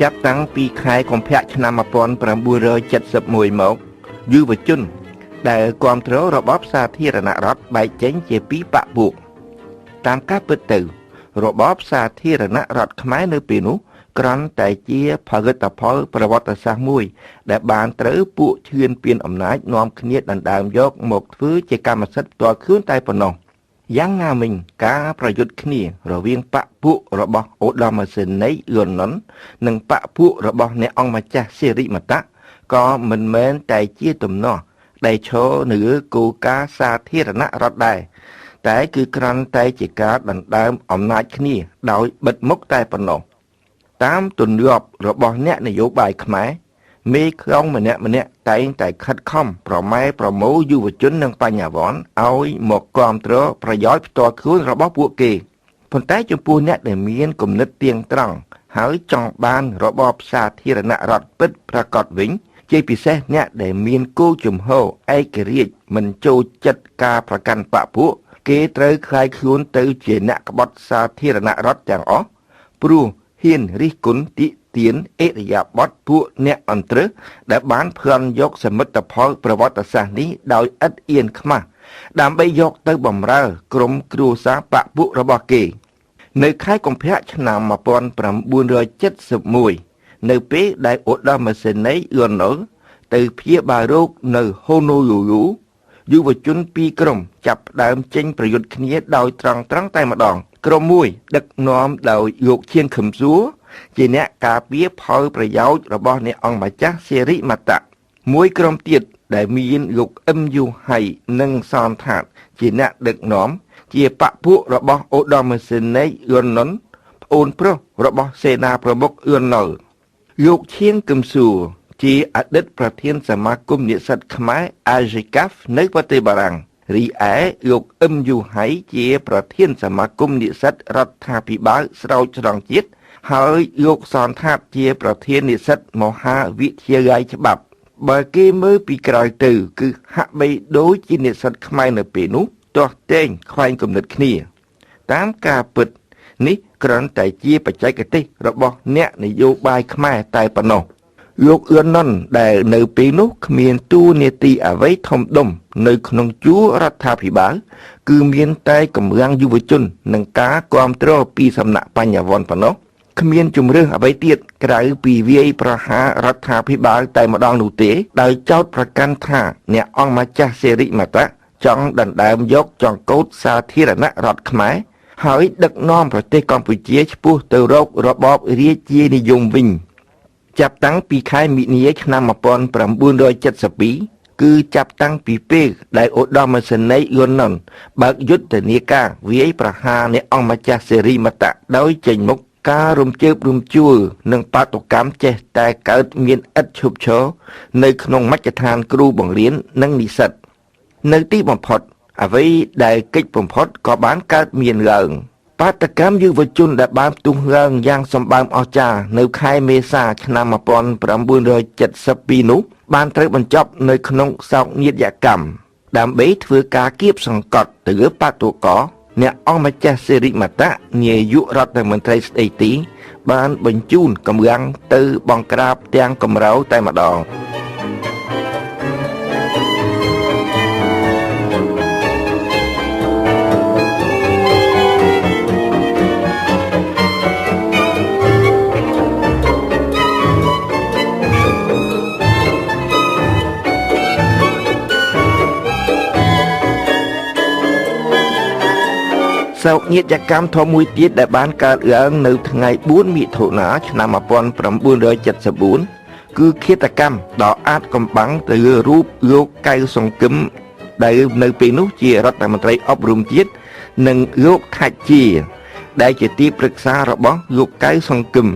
ចាប់តាំងពីខែកុម្ភៈឆ្នាំ1971មកយុវជន ដែលគ្រប់គ្រងរបបសាធារណរដ្ឋបែកចេញជាពីរបកពួកតាមការពិតទៅ របបសាធារណរដ្ឋខ្មែរនៅពេលនោះគ្រាន់តែជាផលិតផលប្រវត្តិសាស្ត្រមួយ ដែលបានត្រូវពួកឈឿនពៀនអំណាចនាំគ្នាដណ្ដើមយកមកធ្វើជាកម្មសិទ្ធិផ្ទាល់ខ្លួនតែប៉ុណ្ណោះយ៉ាងណាមិញការប្រយុទ្ធគ្នារវាងបកពួករបស់ឧត្តមសេនីយ៍លន់នន់និងបកពួករបស់អ្នកអង្គម្ចាស់សិរិមតៈក៏មិនមែនតែជាទំនាស់ដែលឈរនៅលើគោលការណ៍សាធារណរដ្ឋដែរតែគឺគ្រាន់តែជាការដណ្ដើមអំណាចគ្នាដោយបិទមុខតែប៉ុណ្ណោះតាមទម្លាប់របស់អ្នកនយោបាយខ្មែរមេក្រុងម្នាក់ម្នាក់តែងតែខិតខំប្រម៉ែប្រមូលយុវជននិងបញ្ញវន្តឲ្យមកគាំទ្រប្រយោជន៍ផ្ទាល់ខ្លួនរបស់ពួកគេប៉ុន្តែចំពោះអ្នកដែលមានគំនិតទៀងត្រង់ហើយចង់បានរបបសាធារណរដ្ឋពិតប្រាកដវិញជាពិសេសអ្នកដែលមានគោលជំហរឯករាជ្យមិនចូលចិត្តការប្រកាន់បកពួកគេត្រូវក្លាយខ្លួនទៅជាអ្នកក្បត់សាធារណរដ្ឋទាំងអស់ព្រោះហ៊ានរិះគន់តិទៀនអិរិយាបថពួកអ្នកអន្តរឹសដែលបានប្លន់យកសមិទ្ធផលប្រវត្តិសាស្ត្រនេះដោយឥតអៀនខ្មាស់ដើម្បីយកទៅបម្រើក្រុមគ្រួសារបកពួករបស់គេនៅខែកុម្ភៈឆ្នាំ1971នៅពេលដែលឧត្តមសេនីយ៍លន់នល់ទៅព្យាបាលរោគនៅហូណូលូលូយុវជនពីរក្រុមចាប់ផ្ដើមចេញប្រយុទ្ធគ្នាដោយត្រង់តែម្ដងក្រុមមួយដឹកនាំដោយលោកឈៀងខឹមសួរជាអ្នកការពារផលប្រយោជន៍របស់អ្នកអង្គម្ចាស់សិរិមតៈមួយក្រុមទៀតដែលមានលោកអឹមយូហៃនិងសនថាតជាអ្នកដឹកនាំជាបពពួករបស់ឧត្តមសេនីយ៍លន់នន់ប្អូនប្រុសរបស់សេនាប្រមុខលន់នល់លោកឈៀងគឹមសួរជាអតីតប្រធានសមាគមនិស្សិតខ្មែរអាជីកាហ្វនៅប្រទេសបារាំងរីឯលោកអឹមយូហៃជាប្រធានសមាគមនិស្សិតរដ្ឋាភិបាលស្រោចស្រង់ជាតិហើយលោកសនថាតជាប្រធាននិស្សិតមហាវិទ្យាល័យច្បាប់បើគេមើលពីក្រោយទៅគឺហាក់បីដូចជានិស្សិតខ្មែរនៅពេលនោះទាស់ទែងខ្វែងគំនិតគ្នាតាមការពិតនេះគ្រាន់តែជាបច្ចេកទេសរបស់អ្នកនយោបាយខ្មែរតែប៉ុណ្ណោះលោកអឿនណុនដែលនៅពេលនោះគ្មានតួនាទីអ្វីធំដុំនៅក្នុងជួររដ្ឋាភិបាលគឺមានតែកម្លាំងយុវជននិងការគាំទ្រពីសំណាក់បញ្ញវន្តប៉ុណ្ណោះគ្មានជំរឿសអ្វីទៀតក្រៅពីវាយប្រហាររដ្ឋាភិបាលតែម្ដងនោះទេដោយចោទប្រកាន់ថាអ្នកអង្គម្ចាស់សិរិមតៈចង់ដណ្ដើមយកចង្កូតសាធារណរដ្ឋខ្មែរហើយដឹកនាំប្រទេសកម្ពុជាឆ្ពោះទៅរករបបរាជានិយមវិញចាប់តាំងពីខែមីនាឆ្នាំ1972គឺចាប់តាំងពីពេលដែលឧត្តមសេនីយ៍លន់នន់បើកយុទ្ធនាការវាយប្រហារអ្នកអង្គម្ចាស់សិរិមតៈដោយចេញមុខការរំជើបរំជួលនិងបាតុកម្មចេះតែកើតមានឥតឈប់ឈរនៅក្នុងមជ្ឈដ្ឋានគ្រូបង្រៀននិងនិស្សិតនៅទីបំផុតអ្វីដែលកិច្ចបំផុតក៏បានកើតមានឡើងបាតុកម្មយុវជនដែលបានផ្ទុះឡើងយ៉ាងសម្បើមអស្ចារ្យនៅខែមេសាឆ្នាំ1972នោះបានត្រូវបញ្ចប់នៅក្នុងសោកនាដកម្មដើម្បីធ្វើការគៀបសង្កត់ទៅលើបាតុករអ្នកអង្គម្ចាស់សិរិមតៈនាយករដ្ឋមន្ត្រីស្ដីទីបានបញ្ជូនកម្លាំងទៅបង្ក្រាបទាំងកម្រោលតែម្ដងសោកនាដកម្មធំមួយទៀតដែលបានកើតឡើងនៅថ្ងៃ4មិថុនាឆ្នាំ1974គឺឃាតកម្មដ៏អាថ៌កំបាំងទៅលើរូបលោកកៅសង្គមដែលនៅពេលនោះជារដ្ឋមន្ត្រីអប់រំជាតិនិងលោកខាច់ជាដែលជាទីប្រឹក្សារបស់លោកកៅសង្គម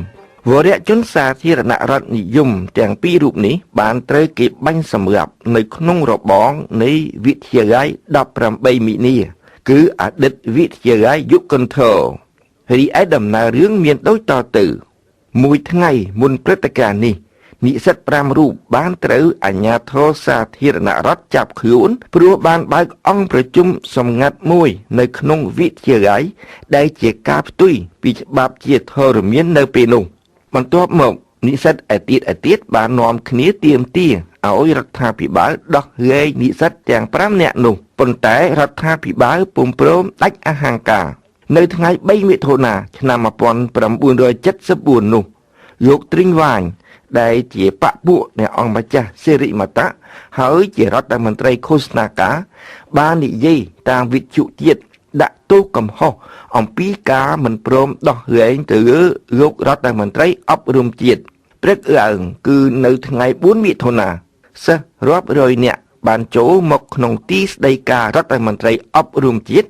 វរៈជនសាធារណរដ្ឋនិយមទាំងពីររូបនេះបានត្រូវគេបាញ់សម្លាប់នៅក្នុងរបងនៃវិទ្យាល័យ18មីនាគឺអតីតវិទ្យាល័យយុគន្ធររីឯដំណើររឿងមានដូចតទៅមួយថ្ងៃមុនព្រឹត្តិការណ៍នេះនិស្សិត5រូបបានត្រូវអាជ្ញាធរសាធារណរដ្ឋចាប់ខ្លួនព្រោះបានបើកអង្គប្រជុំសម្ងាត់មួយនៅក្នុងវិទ្យាល័យដែលជាការផ្ទុយពីច្បាប់ជាធរមាននៅពេលនោះបន្ទាប់មក និស្សិតឯទៀតឯទៀតបាននាំគ្នាទាមទារឲ្យរដ្ឋាភិបាលដោះលែងនិស្សិតទាំង5នាក់នោះប៉ុន្តែរដ្ឋាភិបាលពុំព្រមដាច់អហង្ការនៅថ្ងៃ3មិថុនាឆ្នាំ1974នោះលោកទ្រីងវ៉ាញដែលជាបពពួកនៃអង្គម្ចាស់សិរិមតៈហើយជារដ្ឋមន្ត្រីឃោសនាការបាននិយាយតាមវិទ្យុជាតិដាក់ទោសកំហុសអំពីការមិនព្រមដោះលែងទៅលើលោករដ្ឋមន្ត្រីអប់រំជាតិព្រឹកឡើងគឺនៅថ្ងៃ4មិថុនាសិស្សរាប់រយនាក់បានចូលមកក្នុងទីស្តីការរដ្ឋមន្ត្រីអប់រំជាតិ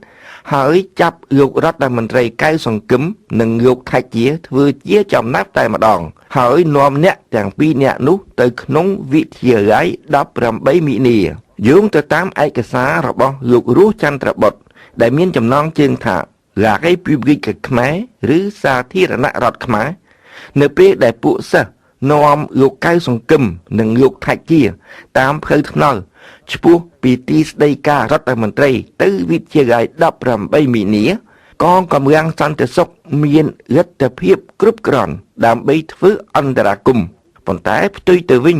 ហើយចាប់លោករដ្ឋមន្ត្រីកៅសង្គមនិងលោកថៃជាធ្វើជាចំណាប់តែម្ដងហើយនាំអ្នកទាំងពីរនាក់នោះទៅក្នុងវិទ្យាល័យ18មីនាយោងទៅតាមឯកសាររបស់លោករស់ចន្ទ្របុត្រដែលមានចំណងជើងថា La République ខ្មែរឬសាធារណរដ្ឋខ្មែរនៅពេលដែលពួកសិស្សនាំលោកកៅសង្គមនិងលោកថៃជាតាមផ្លូវថ្នល់ឆ្ពោះពីទីស្តីការរដ្ឋមន្ត្រីទៅវិទ្យាល័យ18មីនាកងកម្លាំងសន្តិសុខមានលទ្ធភាពគ្រប់គ្រាន់ដើម្បីធ្វើអន្តរាគមន៍ប៉ុន្តែផ្ទុយទៅវិញ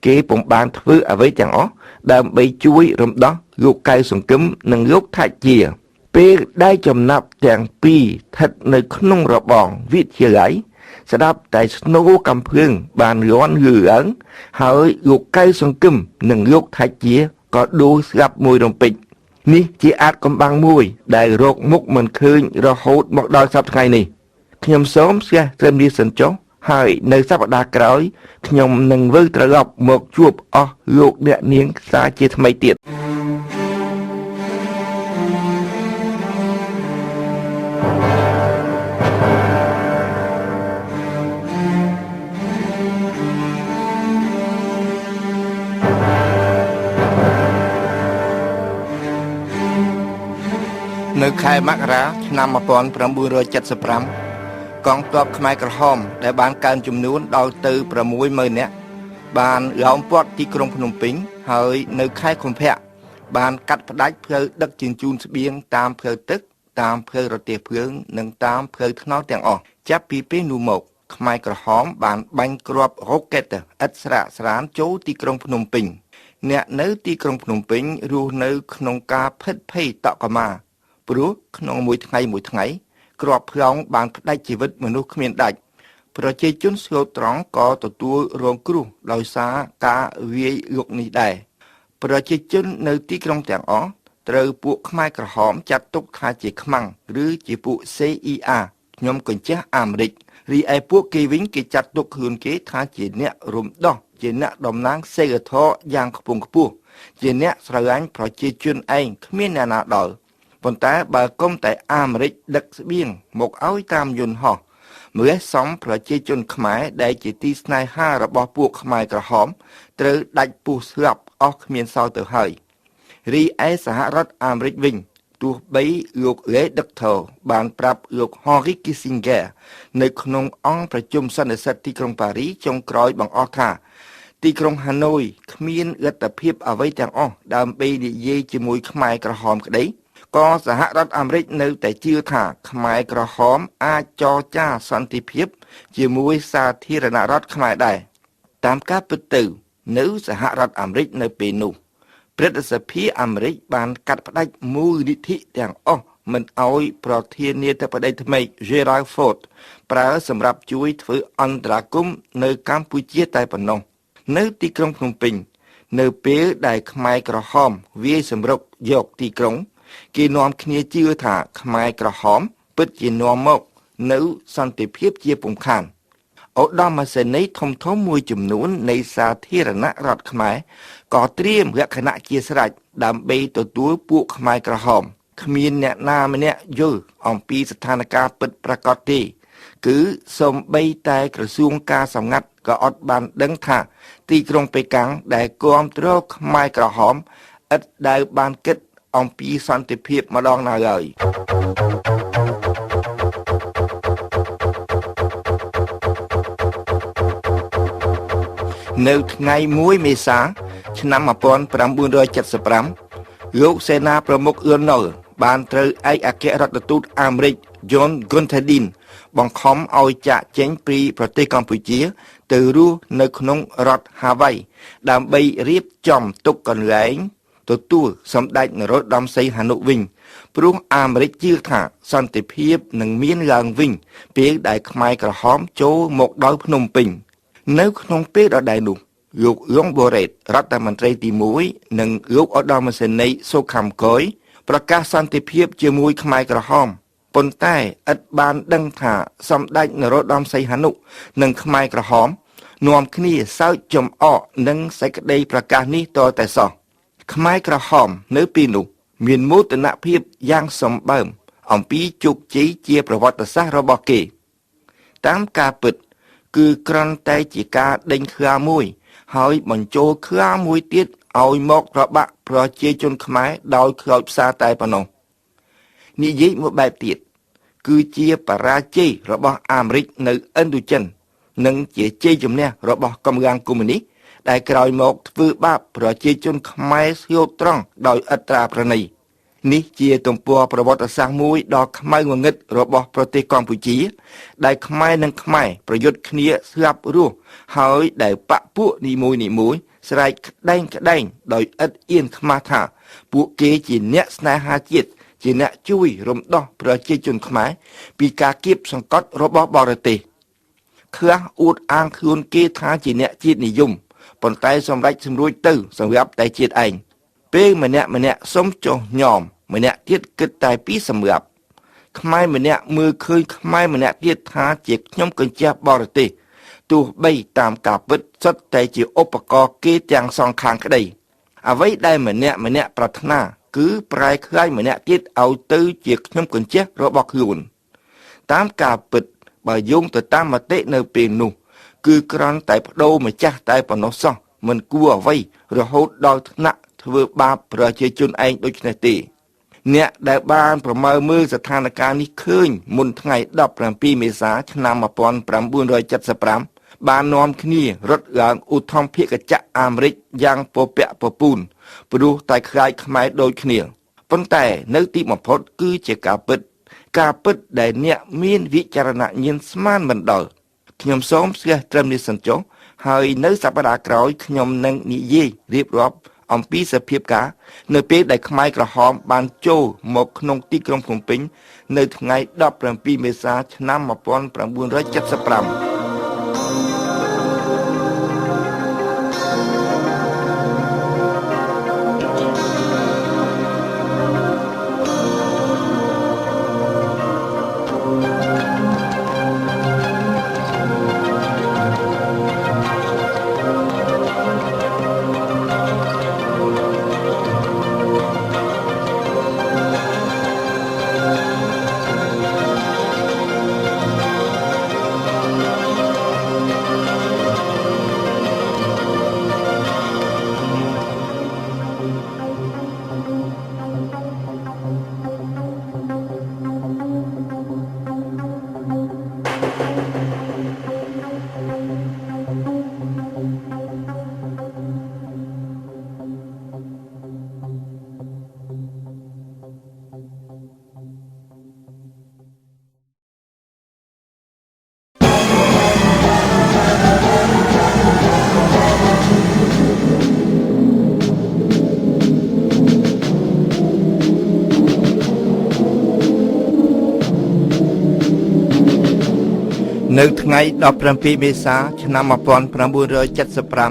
គេពុំបានធ្វើអ្វីទាំងអស់ដើម្បីជួយរំដោះលោកកៅសង្គមនិងលោកថៃជាពេលដែលចំណាប់ទាំងពីរស្ថិតនៅក្នុងរបងវិទ្យាល័យស្ដាប់តែស្នូកំភ្លើងបានរាន់លឺឡើងហើយលោកកៅសង្គមនិងលោកថៃជាក៏ដួលស្លាប់មួយរំពេចនេះជាអាចកំបាំងមួយដែលរកមុខមិនឃើញរហូតមកដល់សប្តាហ៍ថ្ងៃនេះខ្ញុំសូមស្ទះត្រឹមនេះសិនចុះហើយនៅសប្តាហ៍ក្រោយខ្ញុំនឹងវិលត្រឡប់មកជួបអស់លោកអ្នកនាងសាជាថ្មីទៀតនៅខែមករាឆ្នាំ1975កងទ័ពខ្មែរក្រហមដែលបានកើនចំនួនដល់ទៅ60000នាក់បានឡោមព័ទ្ធទីក្រុងភ្នំពេញហើយនៅខែកុម្ភៈបានកាត់ផ្ដាច់ផ្លូវដឹកជញ្ជូនស្បៀងតាមផ្លូវទឹកតាមផ្លូវរទេះភ្លើងនិងតាមផ្លូវថ្នល់ទាំងអស់ចាប់ពីពេលនោះមកខ្មែរក្រហមបានបាញ់គ្រាប់រ៉ុកែតឥតស្រាកស្រានចូលទីក្រុងភ្នំពេញអ្នកនៅទីក្រុងភ្នំពេញរស់នៅក្នុងការភិតភ័យតក់កម្មាព្រោះក្នុងមួយថ្ងៃមួយថ្ងៃគ្រាប់ផ្លោងបានផ្ដាច់ជីវិតមនុស្សគ្មានដាច់ប្រជាជនស្លូតត្រង់ក៏ទទួលរងគ្រោះដោយសារការវាយលុកនេះដែរប្រជាជននៅទីក្រុងទាំងអស់ត្រូវពួកខ្មែរក្រហមចាត់ទុកថាជាខ្មាំងឬជាពួក CIA ខ្ញុំកញ្ចេះអាមេរិករីឯពួកគេវិញគេចាត់ទុកខ្លួនគេថាជាអ្នករំដោះជាអ្នកតំណាងសេរីធម៌យ៉ាងខ្ពង់ខ្ពស់ជាអ្នកស្រឡាញ់ប្រជាជនឯងគ្មានអ្នកណាដល់ប៉ុន្តែបើគុំតែអាមេរិកដឹកស្បៀងមកឲ្យតាមយន្តហោះម្លេះសំប្រជាជនខ្មែរដែលជាទីស្នេហារបស់ពួកខ្មែរក្រហមត្រូវដាច់ពោះស្លាប់អស់គ្មានសល់ទៅហើយរីឯសហរដ្ឋអាមេរិកវិញទោះបីលោកលេដឹកថោបានប្រាប់លោក Henry Kissinger នៅក្នុងអង្គប្រជុំសន្និសីទទីក្រុងប៉ារីចុងក្រោយបង្អស់ថាទីក្រុងហាណូយគ្មានលទ្ធភាពអ្វីទាំងអស់ដើម្បីនិយាយជាមួយខ្មែរក្រហមក្តីក៏សហរដ្ឋអាមេរិកនៅតែជឿថាខ្មែរក្រហមអាចចរចាសន្តិភាពជាមួយសាធារណរដ្ឋខ្មែរដែរតាមការពិតទៅនៅសហរដ្ឋអាមេរិកនៅពេលនោះព្រឹទ្ធសភាអាមេរិកបានកាត់ផ្ដាច់មូលនិធិទាំងអស់មិនឲ្យប្រធានាធិបតីថ្មី Gerald Ford ប្រើសម្រាប់ជួយធ្វើអន្តរាគមន៍នៅកម្ពុជាតែប៉ុណ្ណោះនៅទីក្រុងភ្នំពេញនៅពេលដែលខ្មែរក្រហមវាយសម្រុកយកទីក្រុងគេនាំគ្នាជឿថាខ្មែរក្រហមពិតជានាំមកនៅសន្តិភាពជាពុំខានឧត្តមសេនីយ៍ធំៗមួយចំនួននៃសាធារណរដ្ឋខ្មែរក៏ត្រៀមលក្ខណៈជាស្រេចដើម្បីទទួលពួកខ្មែរក្រហមគ្មានអ្នកណាម្នាក់យល់អំពីស្ថានភាពពិតប្រាកដទេគឺសូម្បីតែក្រសួងការសម្ងាត់ក៏អត់បានដឹងថាទីក្រុងប៉េកាំងដែលគាំទ្រខ្មែរក្រហមឥតដែលបានគិតអំពីសន្តិភាពម្ដងណាឡើយនៅថ្ងៃ1មេសាឆ្នាំ1975លោកសេនាប្រមុខអឿនណុលបានត្រូវឯកអគ្គរដ្ឋទូតអាមេរិក John Guntadin បង្ខំឲ្យចាកចេញពីប្រទេសកម្ពុជា ទៅរស់នៅក្នុងរដ្ឋហាវ៉ៃដើម្បីរៀបចំទុកកន្លែងទទួលសម្ដេចនរោត្តមសីហនុវិញព្រោះអាមេរិកជឿថាសន្តិភាពនឹងមានឡើងវិញពេលដែលខ្មែរក្រហមចូលមកដល់ភ្នំពេញនៅក្នុងពេលដដែលនោះលោកយងបូរ៉េតរដ្ឋមន្ត្រីទី1និងលោកឧត្តមសេនីយ៍សុខំកយប្រកាសសន្តិភាពជាមួយខ្មែរក្រហមប៉ុន្តែឥតបានដឹងថាសម្ដេចនរោត្តមសីហនុនិងខ្មែរក្រហមនាំគ្នាសើចចំអកនឹងសេចក្តីប្រកាសនេះតតែសោះខ្មែរក្រហមនៅពេលនោះមានមោទនភាពយ៉ាងសម្បើមអំពីជោគជ័យជាប្រវត្តិសាស្ត្ររបស់គេតាមការពិតគឺគ្រាន់តែជាការដេញខ្លាមួយហើយបញ្ចូលខ្លាមួយទៀតឲ្យមកប្របាក់ប្រជាជនខ្មែរដោយខ្លោចផ្សាតែប៉ុណ្ណោះនិយាយមួយបែបទៀតគឺជាបរាជ័យរបស់អាមេរិកនៅឥណ្ឌូចិននិងជាជ័យជំនះរបស់កម្លាំងកុម្មុយនីសដែលក្រោយមកធ្វើបាបប្រជាជនខ្មែរស្លូតត្រង់ដោយឥតត្រាប្រណីនេះជាទំព័រប្រវត្តិសាស្ត្រមួយដ៏ខ្មៅងងឹតរបស់ប្រទេសកម្ពុជាដែលខ្មែរនិងខ្មែរប្រយុទ្ធគ្នាស្លាប់រស់ហើយដែលបកពួកនីមួយនីមួយស្រែកក្តែងក្តែងដោយឥតអៀនខ្មាស់ថាពួកគេជាអ្នកស្នេហាជាតិជាអ្នកជួយរំដោះប្រជាជនខ្មែរពីការគៀបសង្កត់របស់បរទេសខ្លះអួតអាងខ្លួនគេថាជាអ្នកជាតិនិយមប៉ុន្តែសម្រេចសម្រួចទៅសម្រាប់តែជាតិឯងពេលម្នាក់ម្នាក់សុំចុះញោមម្នាក់ទៀតគិតតែពីសម្រាប់ខ្មែរម្នាក់មើលឃើញខ្មែរម្នាក់ទៀតថាជាខ្ញុំកញ្ជះបរទេសទោះបីតាមការពិតសុទ្ធតែជាឧបករណ៍គេទាំងសងខាងក្តីអ្វីដែលម្នាក់ម្នាក់ប្រាថ្នាគឺប្រែក្លាយម្នាក់ទៀតឲ្យទៅជាខ្ញុំកញ្ជះរបស់ខ្លួនតាមការពិតបើយោងទៅតាមមតិនៅពេលនោះគឺគ្រាន់តែបដូរម្ចាស់តែប៉ុណ្ណោះសោះមិនគួរអ្វីរហូតដល់ថ្នាក់ធ្វើបាបប្រជាជនឯងដូចនេះទេអ្នកដែលបានប្រមើលមើលស្ថានភាពនេះឃើញមុនថ្ងៃ17មេសាឆ្នាំ1975បាននាំគ្នារត់ឡើងឧទ្ធម្ភាគចក្រអាមេរិកយ៉ាងពពាក់ពពូនព្រោះតែខ្លាចខ្មែរដូចគ្នាប៉ុន្តែនៅទីបំផុតគឺជាការពិតការពិតដែលអ្នកមានវិចារណញ្ញាណស្មានមិនដល់ខ្ញុំសូមស្ទះត្រឹមនេះសិនចុះហើយនៅសប្តាហ៍ក្រោយខ្ញុំនឹងនិយាយរៀបរាប់អំពីសភាពការនៅពេលដែលខ្មែរក្រហមបានចូលមកក្នុងទីក្រុងភ្នំពេញនៅថ្ងៃ17មេសាឆ្នាំ1975 នៅថ្ងៃ17មេសាឆ្នាំ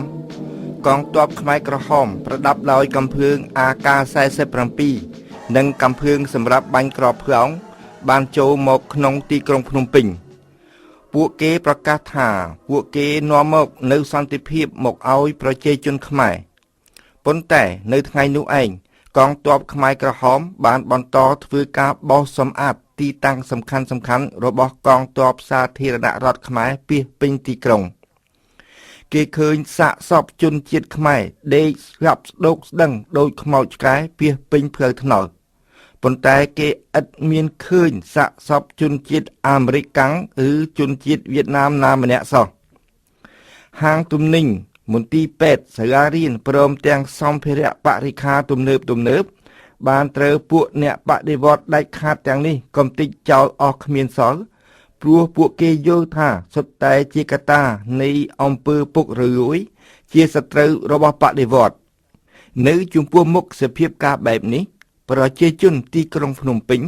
1975កងទ័ពខ្មែរក្រហមប្រដាប់ដោយកាំភ្លើង AK47 និងកាំភ្លើងសម្រាប់បាញ់គ្រាប់ផ្លោងបានចូលមកក្នុងទីក្រុងភ្នំពេញពួកគេប្រកាសថាពួកគេនាំមកនៅសន្តិភាពមកឲ្យប្រជាជនខ្មែរប៉ុន្តែនៅថ្ងៃនោះឯងកងទ័ពខ្មែរក្រហមបានបន្តធ្វើការបោសសម្អាតទីតាំងសំខាន់ៗរបស់កងទ័ពសាធារណរដ្ឋខ្មែរពាសពេញទីក្រុងគេឃើញសាកសពជនជាតិខ្មែរដេកស្លាប់ស្ដោកស្ដឹងដោយខ្មោចឆ្កែពាសពេញផ្លូវថ្នល់ប៉ុន្តែគេឥតមានឃើញសាកសពជនជាតិអាមេរិកាំងឬជនជាតិវៀតណាមណាម្នាក់សោះហាងទំនិញមន្ទីរពេទ្យសាលារៀនព្រមទាំងសម្ភារៈបរិក្ខារទំនើបៗ បានត្រូវពួកអ្នកបដិវត្តដាច់ខាតទាំងនេះកំទេចចោលអស់គ្មានសល់ព្រោះពួកគេយល់ថាសុទ្ធតែជាកត្តានៃអំពើពុករលួយ ជាសត្រូវរបស់បដិវត្តនៅចំពោះមុខសភាពការបែបនេះប្រជាជនទីក្រុងភ្នំពេញ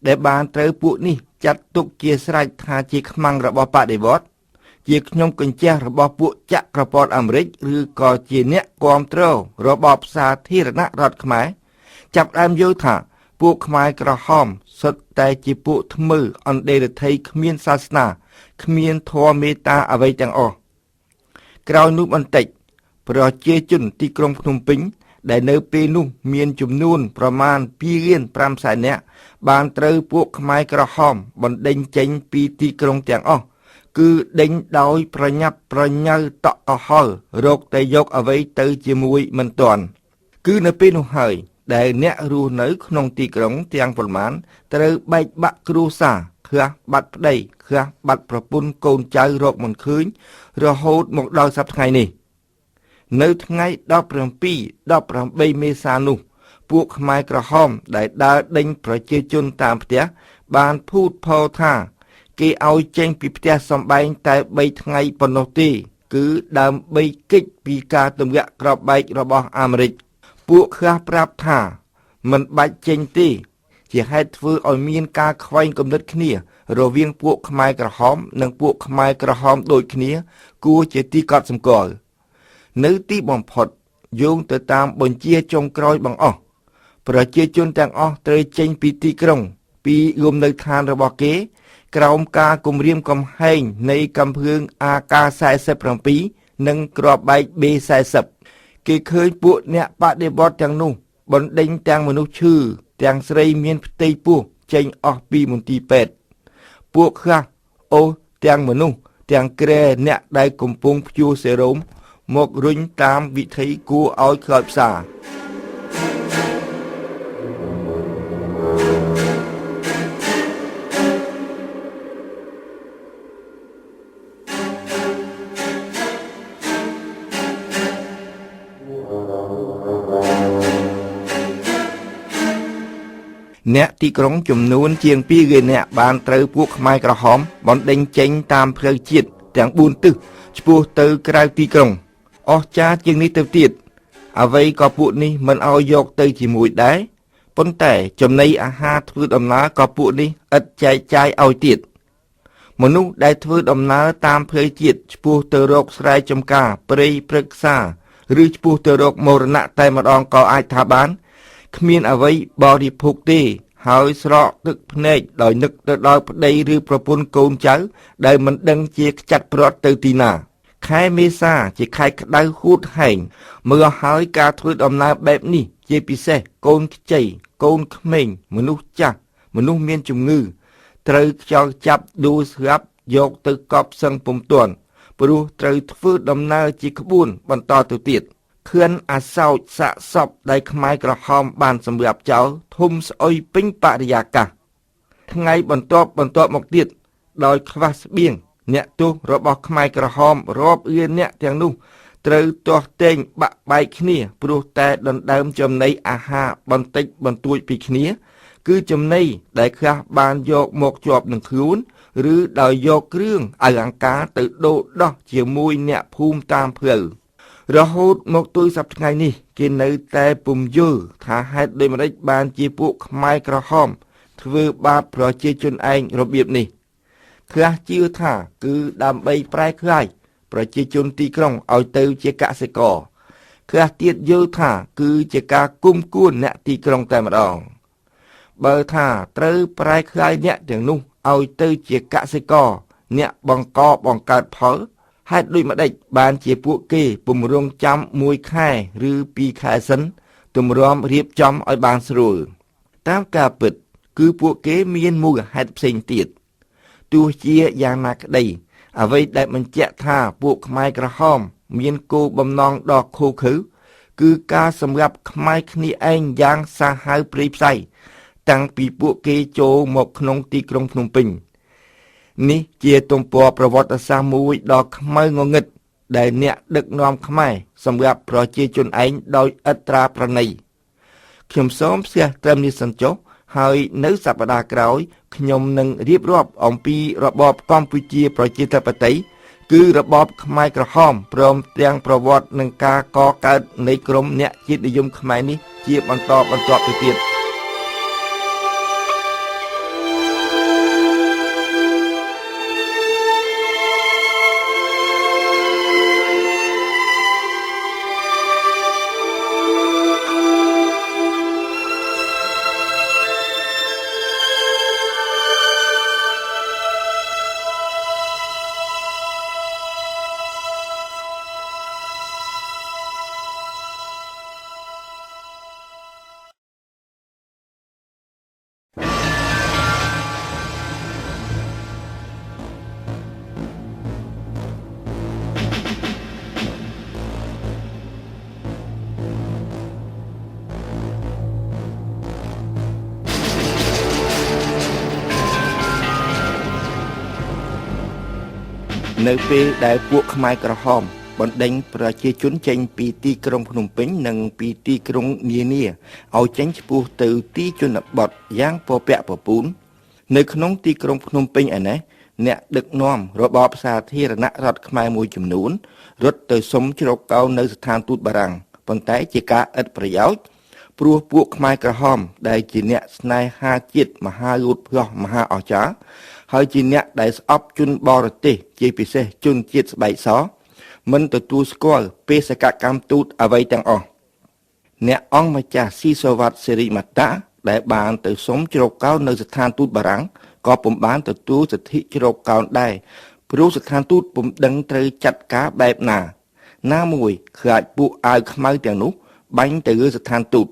ដែលបានត្រូវពួកនេះចាត់ទុកជាស្រេចថាជាខ្មាំងរបស់បដិវត្តជាខ្ញុំកញ្ជះរបស់ពួកចក្រពត្តិអាមេរិកឬក៏ជាអ្នកគាំទ្ររបបសាធារណរដ្ឋខ្មែរចាប់ដើមយល់ថាពួកខ្មែរក្រហមសុទ្ធតែជាពួកថ្មើអន្តរធ័យគ្មានសាសនាគ្មានធម៌មេត្តាអ្វីទាំងអស់ក្រោយនោះបន្តិចប្រជាជនទីក្រុងភ្នំពេញដែលនៅពេលនោះមានចំនួនប្រមាណ2លាន5សែននាក់បានត្រូវពួកខ្មែរក្រហមបណ្ដេញចេញពីទីក្រុងទាំងអស់គឺដេញដោយប្រញាប់ប្រញាល់តក់កុហលរកតែយកអ្វីទៅជាមួយមិនទាន់គឺនៅពេលនោះហើយដែលអ្នករស់នៅក្នុងទីក្រុងទាំងប៉ុន្មានត្រូវបែកបាក់គ្រួសារខ្លះបាត់ប្តីខ្លះបាត់ប្រពន្ធកូនចៅរកមិនឃើញរហូតមកដល់សប្តាហ៍ថ្ងៃនេះនៅថ្ងៃ17 18មេសានោះពួកខ្មែរក្រហមដែលដើរដេញប្រជាជនតាមផ្ទះបានភូតភរថាគេឲ្យចេញពីផ្ទះសម្បែងតែ3ថ្ងៃប៉ុណ្ណោះទេគឺដើម្បីគេចពីការទម្លាក់គ្រាប់បែករបស់អាមេរិកពួកខ្លះប្រាប់ថាមិនបាច់ចេញទេជាហេតុធ្វើឲ្យមានការខ្វែងគំនិតគ្នារវាងពួកខ្មែរក្រហមនិងពួកខ្មែរក្រហមដូចគ្នាគួរជាទីកត់សម្គាល់នៅទីបំផុតយោងទៅតាមបញ្ជាចុងក្រោយបង្អស់ប្រជាជនទាំងអស់ត្រូវចេញពីទីក្រុងពីលំនៅឋានរបស់គេក្រោមការគំរាមកំហែងនៃកាំភ្លើង AK47 និងគ្រាប់បែក B40 គេឃើញពួកអ្នកបដិវត្តទាំងនោះបណ្ដេញទាំងមនុស្សឈឺទាំងស្រីមានផ្ទៃពោះចេញអស់ពីមន្ទីរពេទ្យពួកខ្លះអូសទាំងមនុស្សទាំងគ្រែអ្នកដែលកំពុងព្យួរសេរ៉ូមមករុញតាមវិធីគួរឲ្យខ្លោចផ្សាអ្នកទីក្រុងចំនួនជាង2លាននាក់បានត្រូវពួកខ្មែរក្រហមបណ្ដេញចេញតាមផ្លូវជាតិទាំង4ទិសឆ្ពោះទៅក្រៅទីក្រុងអស្ចារ្យជាងនេះទៅទៀតអ្វីក៏ពួកនេះមិនឲ្យយកទៅជាមួយដែរប៉ុន្តែចំណីអាហារធ្វើដំណើរក៏ពួកនេះឥតចែកចាយឲ្យទៀតមនុស្សដែលធ្វើដំណើរតាមផ្លូវជាតិឆ្ពោះទៅរកស្រែចម្ការព្រៃព្រឹក្សាឬឆ្ពោះទៅរកមរណៈតែម្ដងក៏អាចថាបានគ្មានអ្វីបរិភោគទេហើយស្រក់ទឹកភ្នែកដោយនឹកទៅដល់ប្តីឬប្រពន្ធកូនចៅដែលមិនដឹងជាខ្ចាត់ព្រាត់ទៅទីណាខែមេសាជាខែក្តៅហួតហែងមើលហើយការធ្វើដំណើរបែបនេះជាពិសេសកូនខ្ចីកូនក្មេងមនុស្សចាស់មនុស្សមានជំងឺត្រូវខ្យល់ចាប់ដួលស្លាប់យកទៅកប់សឹងពុំទាន់ព្រោះត្រូវធ្វើដំណើរជាក្បួនបន្តទៅទៀតខឿនអាសោចសាកសពដែលខ្មែរក្រហមបានសម្រាប់ចោលធំស្អុយពេញបរិយាកាសថ្ងៃបន្ទាប់មកទៀតដោយខ្វះស្បៀងអ្នកទោសរបស់ខ្មែរក្រហមរាប់លានអ្នកទាំងនោះត្រូវទាស់ទែងបាក់បែកគ្នាព្រោះតែដណ្ដើមចំណីអាហារបន្តិចបន្តួចពីគ្នាគឺចំណីដែលខ្លះបានយកមកជាប់នឹងខ្លួនឬដោយយកគ្រឿងអលង្ការទៅដូរដោះជាមួយអ្នកភូមិតាមផ្លូវរហូតមកទល់សប្តាហ៍ថ្ងៃនេះគេនៅតែពុំយល់ថាហេតុដូចម្តេចបានជាពួកខ្មែរក្រហមធ្វើបាបប្រជាជនឯងរបៀបនេះខ្លះជឿថាគឺដើម្បីប្រែក្លាយប្រជាជនទីក្រុងឲ្យទៅជាកសិករខ្លះទៀតយល់ថាគឺជាការគុំគួនអ្នកទីក្រុងតែម្ដងបើថាត្រូវប្រែក្លាយអ្នកទាំងនោះឲ្យទៅជាកសិករអ្នកបង្កបង្កើតផលហេតុដូចម្តេចបានជាពួកគេពំរងចាំ1ខែឬ2ខែសិនទម្រាំរៀបចំឲ្យបានស្រួលតាមការពិតគឺពួកគេមានមូលហេតុផ្សេងទៀតទោះជាយ៉ាងណាក្តីអ្វីដែលបញ្ជាក់ថាពួកខ្មែរក្រហមមានគោលបំណងដ៏ឃោរឃៅគឺការសម្លាប់ខ្មែរគ្នាឯងយ៉ាងសាហាវព្រៃផ្សៃតាំងពីពួកគេចូលមកក្នុងទីក្រុងភ្នំពេញនេះជាទំព័រប្រវត្តិសាស្ត្រមួយដ៏ខ្មៅងងឹតដែលអ្នកដឹកនាំខ្មែរសម្រាប់ប្រជាជនឯងដោយឥតត្រាប្រណី ខ្ញុំសូមផ្ទះត្រឹមនេះសិនចុះហើយនៅសប្តាហ៍ក្រោយខ្ញុំនឹងរៀបរាប់អំពីរបបកម្ពុជាប្រជាធិបតេយ្យគឺរបបខ្មែរក្រហមព្រមទាំងប្រវត្តិនិងការកកើតនៃក្រុមអ្នកជាតិនិយមខ្មែរនេះជាបន្តបន្ទាប់ទៅទៀត។ នៅពេលដែលពួកខ្មែរក្រហមបណ្ដេញប្រជាជនចេញពីទីក្រុងភ្នំពេញនិងពីទីក្រុងនានាឲ្យចេញឆ្ពោះទៅទីជនបទយ៉ាងពពាក់ពពូននៅក្នុងទីក្រុងភ្នំពេញឯណេះអ្នកដឹកនាំរបបសាធារណរដ្ឋខ្មែរមួយចំនួនរត់ទៅសុំជ្រកកោននៅស្ថានទូតបារាំងប៉ុន្តែជាការឥតប្រយោជន៍ព្រោះពួកខ្មែរក្រហមដែលជាអ្នកស្នេហាជាតិមហាលោតផ្លោះមហាអស្ចារ្យហើយជាអ្នកដែលស្អប់ជនបរទេសជាពិសេសជនជាតិស្បែកសមិនទទួលស្គាល់បេសកកម្មទូតអ្វីទាំងអស់អ្នកអង្គម្ចាស់ស៊ីសវត្តសិរិមតៈដែលបានទៅសុំជ្រកកោននៅស្ថានទូតបារាំងក៏ពុំបានទទួលសិទ្ធិជ្រកកោនដែរព្រោះស្ថានទូតពុំដឹងត្រូវចាត់ការបែបណាណាមួយខ្លាចពួកអាវខ្មៅទាំងនោះបាញ់ទៅលើស្ថានទូត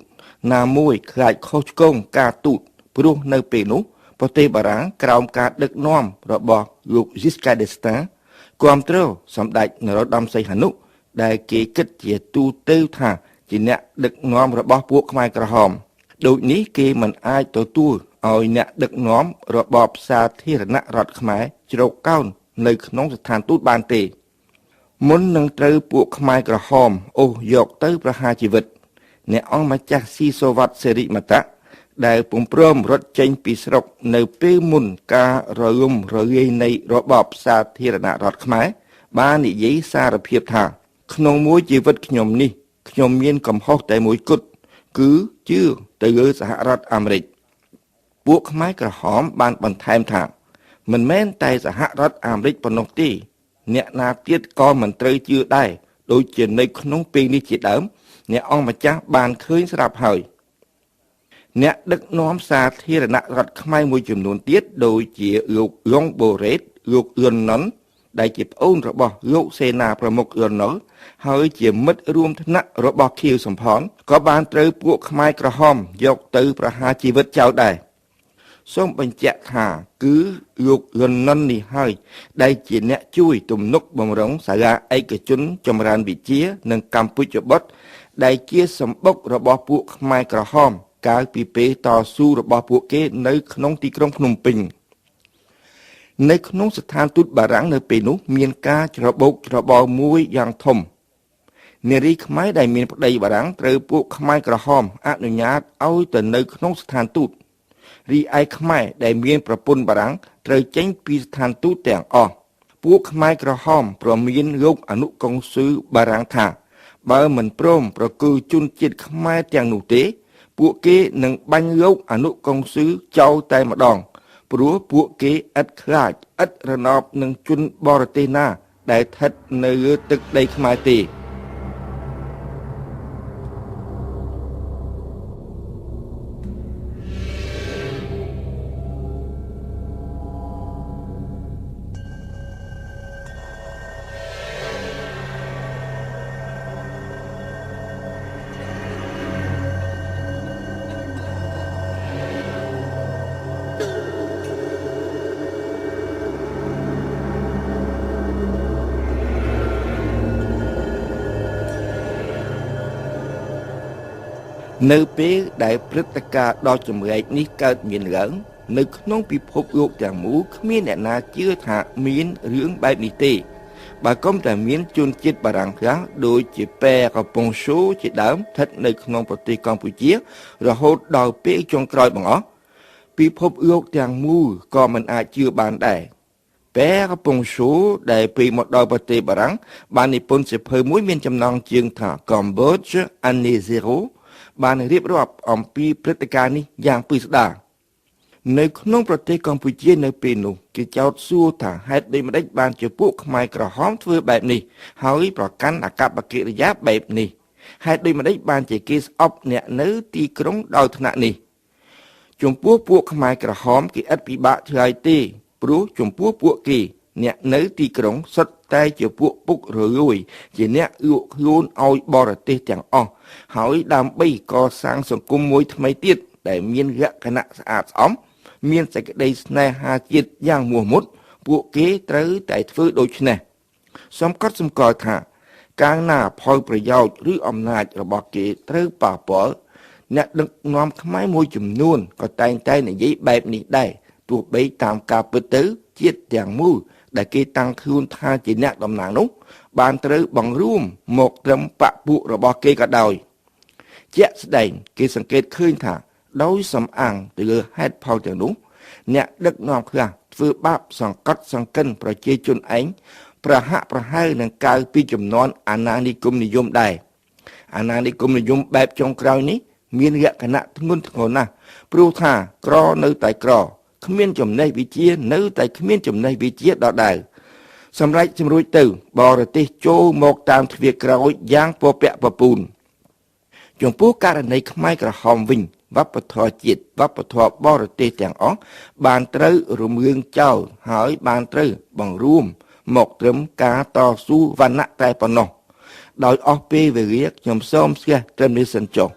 ណាមួយខ្លាចខុសឆ្គងការទូតព្រោះនៅពេលនោះប្រទេសបារាំងក្រោមការដឹកនាំរបស់លោក Giscard d'Estaing គាំទ្រសម្ដេចនរោត្តមសីហនុដែលគេគិតជាទូទៅថាជាអ្នកដឹកនាំរបស់ពួកខ្មែរក្រហមដូចនេះគេមិនអាចទទួលឲ្យអ្នកដឹកនាំរបបសាធារណរដ្ឋខ្មែរជ្រកកោននៅក្នុងស្ថានទូតបានទេមុននឹងត្រូវពួកខ្មែរក្រហមអូសយកទៅប្រហារជីវិតអ្នកអង្គម្ចាស់ស៊ីសវត្តសិរិមតៈដែលពុំព្រមរត់ចេញពីស្រុកនៅពេលមុនការរលំរលាយនៃរបបសាធារណរដ្ឋខ្មែរបាននិយាយសារភាពថាក្នុងមួយជីវិតខ្ញុំនេះខ្ញុំមានកំហុសតែមួយគត់គឺជឿទៅលើសហរដ្ឋអាមេរិកពួកខ្មែរក្រហមបានបន្ថែមថាមិនមែនតែសហរដ្ឋអាមេរិកប៉ុណ្ណោះទេអ្នកណាទៀតក៏មិនត្រូវជឿដែរដូចជានៅក្នុងពេលនេះជាដើមអ្នកអង្គម្ចាស់បានឃើញស្រាប់ហើយអ្នកដឹកនាំសាធារណរដ្ឋខ្មែរមួយចំនួនទៀតដូចជាលោកលងបូរ៉េតលោកលន់ណុនដែលជាប្អូនរបស់លោកសេនាប្រមុខលន់ណុលហើយជាមិត្តរួមថ្នាក់របស់ខៀវសំផនក៏បានត្រូវពួកខ្មែរក្រហមយកទៅប្រហារជីវិតចោលដែរសូមបញ្ជាក់ថាគឺលោកលន់ណុននេះហើយដែលជាអ្នកជួយទំនុកបំរុងសាលាឯកជនចម្រើនវិទ្យានិងកម្ពុជាបុត្រដែលជាសម្បុករបស់ពួកខ្មែរក្រហមកាលពីពេលតស៊ូរបស់ពួកគេនៅក្នុងទីក្រុងភ្នំពេញនៅក្នុងស្ថានទូតបារាំងនៅពេលនោះមានការច្របូកច្របល់មួយយ៉ាងធំនារីខ្មែរដែលមានប្តីបារាំងត្រូវពួកខ្មែរក្រហមអនុញ្ញាតឲ្យទៅនៅក្នុងស្ថានទូតរីឯខ្មែរដែលមានប្រពន្ធបារាំងត្រូវចេញពីស្ថានទូតទាំងអស់ពួកខ្មែរក្រហមព្រមានលោកអនុកុងស៊ុលបារាំងថាបើមិនព្រមប្រគល់ជនជាតិខ្មែរទាំងនោះទេពួកគេនឹងបាញ់លោកអនុកុងស៊ុលចោលតែម្ដងព្រោះពួកគេឥតខ្លាចឥតរណបនឹងជនបរទេសណាដែលស្ថិតនៅលើទឹកដីខ្មែរទេនៅពេលដែលព្រឹត្តិការណ៍ដ៏ចម្លែកនេះកើតមានឡើងនៅក្នុងពិភពលោកទាំងមូលគ្មានអ្នកណាជឿថាមានរឿងបែបនេះទេ បើកុំតែមានជនជាតិបារាំងខ្លះដូចជាប៉ែកំពង់ស៊ូជាដើមស្ថិតនៅក្នុងប្រទេសកម្ពុជារហូតដល់ពេលចុងក្រោយបង្អស់ពិភពលោកទាំងមូលក៏មិនអាចជឿបានដែរប៉ែកំពង់ស៊ូដែលពេលមកដល់ប្រទេសបារាំងបាននិពន្ធសៀវភៅមួយមានចំណងជើងថា Cambodge Année Zéro បានរៀបរាប់អំពីព្រឹត្តិការណ៍នេះយ៉ាងពិស្ដារនៅក្នុងប្រទេសកម្ពុជានៅពេលនោះគេចោទសួរថាហេតុដូចម្តេចបានជាពួកខ្មែរក្រហមធ្វើបែបនេះហើយប្រកាន់អាកប្បកិរិយាបែបនេះហេតុដូចម្តេចបានជាគេស្អប់អ្នកនៅទីក្រុងដល់ថ្នាក់នេះចំពោះពួកខ្មែរក្រហមគេឥតពិបាកឆ្លើយទេព្រោះចំពោះពួកគេអ្នកនៅទីក្រុងសុទ្ធតែជាពួកពុករលួយជាអ្នកលក់ខ្លួនឲ្យបរទេសទាំងអស់ហើយដើម្បីកសាងសង្គមមួយថ្មីទៀតដែលមានលក្ខណៈស្អាតស្អំមានសេចក្តីស្នេហាជាតិយ៉ាងមោះមុតពួកគេត្រូវតែធ្វើដូច្នេះសំកត់សម្គាល់ថាកាលណាផលប្រយោជន៍ឬអំណាចរបស់គេត្រូវប៉ះពាល់អ្នកដឹកនាំខ្មែរមួយចំនួនក៏តែងតែនិយាយបែបនេះដែរទោះបីតាមការពិតទៅជាតិទាំងមូលដែលគេតាំងខ្លួនថាជាអ្នកតំណាងនោះបានត្រូវបង្រួមមកត្រឹមបពពួករបស់គេក៏ដោយជាក់ស្ដែងគេសង្កេតឃើញថាដោយសំអាងទៅលើហេតុផលទាំងនោះអ្នកដឹកនាំខ្លះធ្វើបាបសង្កត់សង្កិនប្រជាជនឯងប្រហាក់ប្រហែលនឹងកាលពីចំនួនអាណានិគមនិយមដែរអាណានិគមនិយមបែបចុងក្រោយនេះមានលក្ខណៈធ្ងន់ធ្ងរណាស់ព្រោះថាក្រនៅតែក្រគ្មានចំណេះវិជ្ជានៅតែគ្មានចំណេះវិជ្ជាដដែលសម្រាប់ជំរួចទៅបរទេសចូលមកតាមទ្វារក្រោយយ៉ាងពពាក់ពពូនចំពោះករណីខ្មែរក្រហមវិញវប្បធម៌ជាតិវប្បធម៌បរទេសទាំងអស់បានត្រូវរំលងចោលហើយបានត្រូវបង្រួមមកត្រឹមការតស៊ូវណ្ណៈតែប៉ុណ្ណោះដោយអស់ពេលវេលាខ្ញុំសូមស្ទះត្រឹមនេះសិនចុះ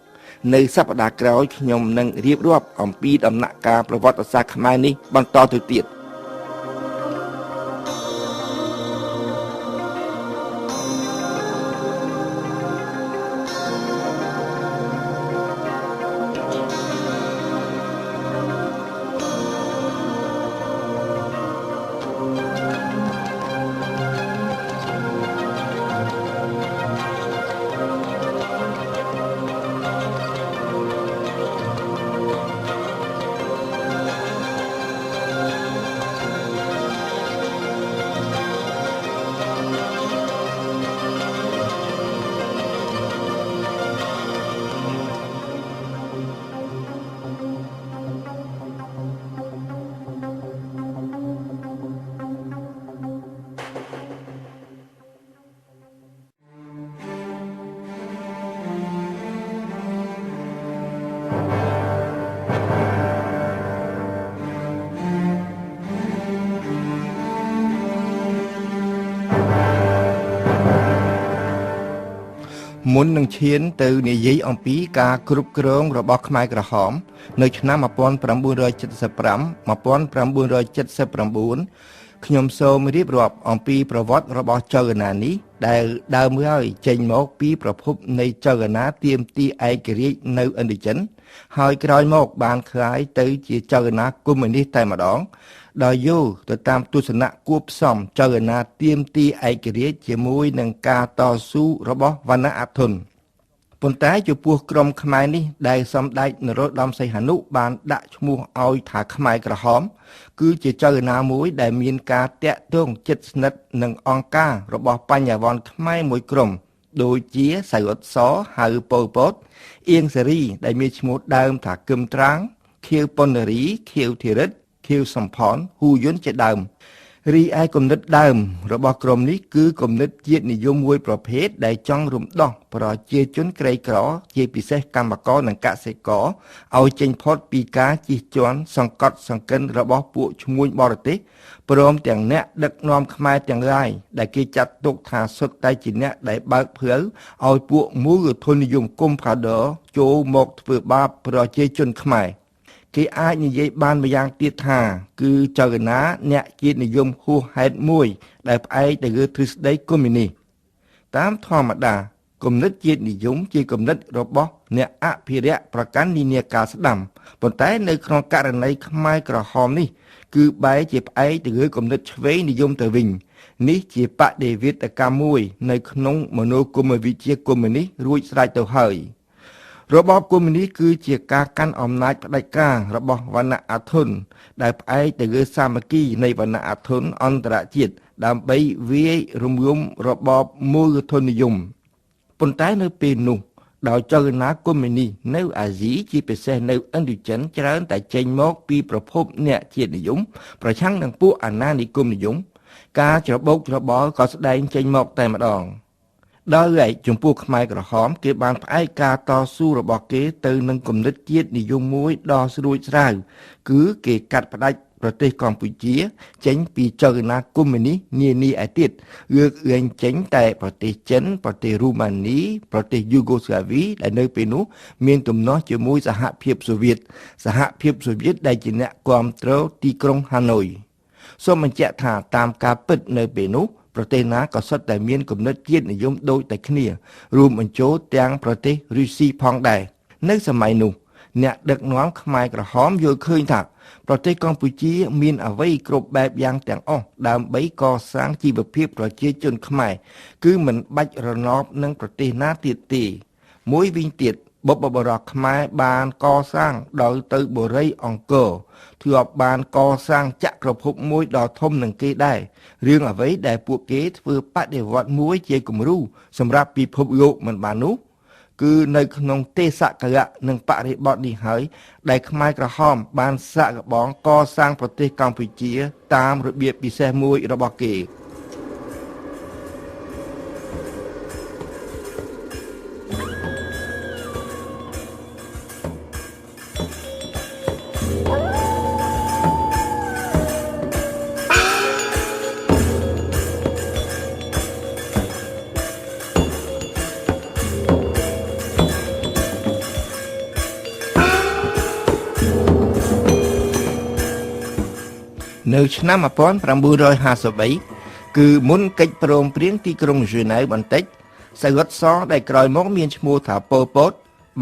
នៅសប្តាហ៍ក្រោយខ្ញុំនឹងរៀបរាប់អំពីដំណាក់កាលប្រវត្តិសាស្ត្រខ្មែរនេះបន្តទៅទៀតមុននឹងឈានទៅនិយាយអំពីការគ្រប់គ្រងរបស់ខ្មែរក្រហមនៅឆ្នាំ1975 1979ខ្ញុំសូមរៀបរាប់អំពីប្រវត្តិរបស់ចលនានេះដែលដើមឡើយចេញមកពីប្រភពនៃចលនាទាមទារឯករាជ្យនៅឥណ្ឌូចិនហើយក្រោយមកបានក្លាយទៅជាចលនាកុម្មុយនីសតែម្ដងដោយយោងទៅតាមទស្សនៈគួបផ្សំចលនាទាមទារឯករាជ្យជាមួយនឹងការតស៊ូរបស់វណ្ណៈអធនប៉ុន្តែចំពោះក្រុមខ្មែរនេះដែលសម្ដេចនរោត្តមសីហនុបានដាក់ឈ្មោះឲ្យថាខ្មែរក្រហមគឺជាចលនាមួយដែលមានការតាក់ទងជិតស្និទ្ធនឹងអង្គការរបស់បញ្ញវន្តខ្មែរមួយក្រុមដូចជាសៅអ៊ុតសហៅប៉ុលពតអៀងសេរីដែលមានឈ្មោះដើមថាគឹមត្រាងខៀវប៉ុណ្ណារីខៀវធីរិតខៀវសំផនហ៊ូយុនជាដើមរីឯគំនិតដើមរបស់ក្រុមនេះគឺគំនិតជាតិនិយមមួយប្រភេទដែលចង់រំដោះប្រជាជនក្រីក្រជាពិសេសកម្មករនិងកសិករឲ្យចេញផុតពីការជិះជាន់សង្កត់សង្កិនរបស់ពួកឈ្មួញបរទេសព្រមទាំងអ្នកដឹកនាំខ្មែរទាំងឡាយដែលគេចាត់ទុកថាសុទ្ធតែជាអ្នកដែលបើកផ្លូវឲ្យពួកមូលធននិយមកុំប្រាដរចូលមកធ្វើបាបប្រជាជនខ្មែរគេអាចនិយាយបានម្យ៉ាងទៀតថាគឺចលនាអ្នកជាតិនិយមហួសហេតុមួយដែលផ្អែកទៅលើទ្រឹស្ដីកុម្មុយនីសតាមធម្មតាគំនិតជាតិនិយមជាគំនិតរបស់អ្នកអភិរក្សប្រកាន់និន្នាការស្ដាំប៉ុន្តែនៅក្នុងករណីខ្មែរក្រហមនេះគឺបែរជាផ្អែកទៅលើគំនិតឆ្វេងនិយមទៅវិញ នេះជាបដិវេតកម្មមួយនៅក្នុងមនោគមវិជ្ជាកុម្មុយនីសរួចស្រេចទៅហើយរបបកុម្មុយនីសគឺជាការកាន់អំណាចផ្ដាច់ការរបស់វណ្ណៈអាធុនដែលផ្អែកទៅលើសាមគ្គីនៃវណ្ណៈអាធុនអន្តរជាតិដើម្បីវាយរំលំរបបមូលធននិយមប៉ុន្តែនៅពេលនោះដោយចលនាកុម្មុយនីសនៅអាស៊ីជាពិសេសនៅឥណ្ឌូចិនច្រើនតែចេញមកពីប្រភពអ្នកជាតិនិយមប្រឆាំងនឹងពួកអាណានិគមនិយមការច្របូកច្របល់ក៏ស្ដែងចេញមកតែម្ដងដោយឡែកចំពោះខ្មែរក្រហមគេបានផ្អែកការតស៊ូរបស់គេទៅនឹងគំនិតជាតិនិយមមួយដ៏ស្រួចស្រាវគឺគេកាត់ផ្ដាច់ប្រទេសកម្ពុជាចេញពីចលនាកុម្មុយនីសនានាឯទៀតលើកលែងចេញតែប្រទេសចិនប្រទេសរូម៉ានីប្រទេសយូហ្គោស្លាវីដែលនៅពេលនោះមានទំនាស់ជាមួយសហភាពសូវៀតសហភាពសូវៀតដែលជាអ្នកគាំទ្រទីក្រុងហាណូយសូមបញ្ជាក់ថាតាមការពិតនៅពេលនោះប្រទេសណាក៏សុទ្ធតែមានគំនិតជាតិនិយមដូចតែគ្នារួមបញ្ចូលទាំងប្រទេសរុស្ស៊ីផងដែរនៅសម័យនោះអ្នកដឹកនាំខ្មែរក្រហមយល់ឃើញថាប្រទេសកម្ពុជាមានអ្វីគ្រប់បែបយ៉ាងទាំងអស់ដើម្បីកសាងជីវភាពប្រជាជនខ្មែរគឺមិនបាច់រណបនឹងប្រទេសណាទៀតទេមួយវិញទៀតបុព្វបុរសខ្មែរបានកសាងដល់ទៅបុរីអង្គរធ្លាប់បានកសាងចក្រភពមួយដ៏ធំនឹងគេដែររឿងអ្វីដែលពួកគេធ្វើបដិវត្តមួយជាគំរូសម្រាប់ពិភពលោកមិនបាននោះគឺនៅក្នុងទេសកលៈនិងបរិបទនេះហើយដែលខ្មែរក្រហមបានសាកល្បងកសាងប្រទេសកម្ពុជាតាមរបៀបពិសេសមួយរបស់គេនៅឆ្នាំ1953គឺមុនកិច្ចព្រមព្រៀងទីក្រុងហ្សឺណែវបន្តិចសាវុតសដែលក្រោយមកមានឈ្មោះថាប៉ុលពត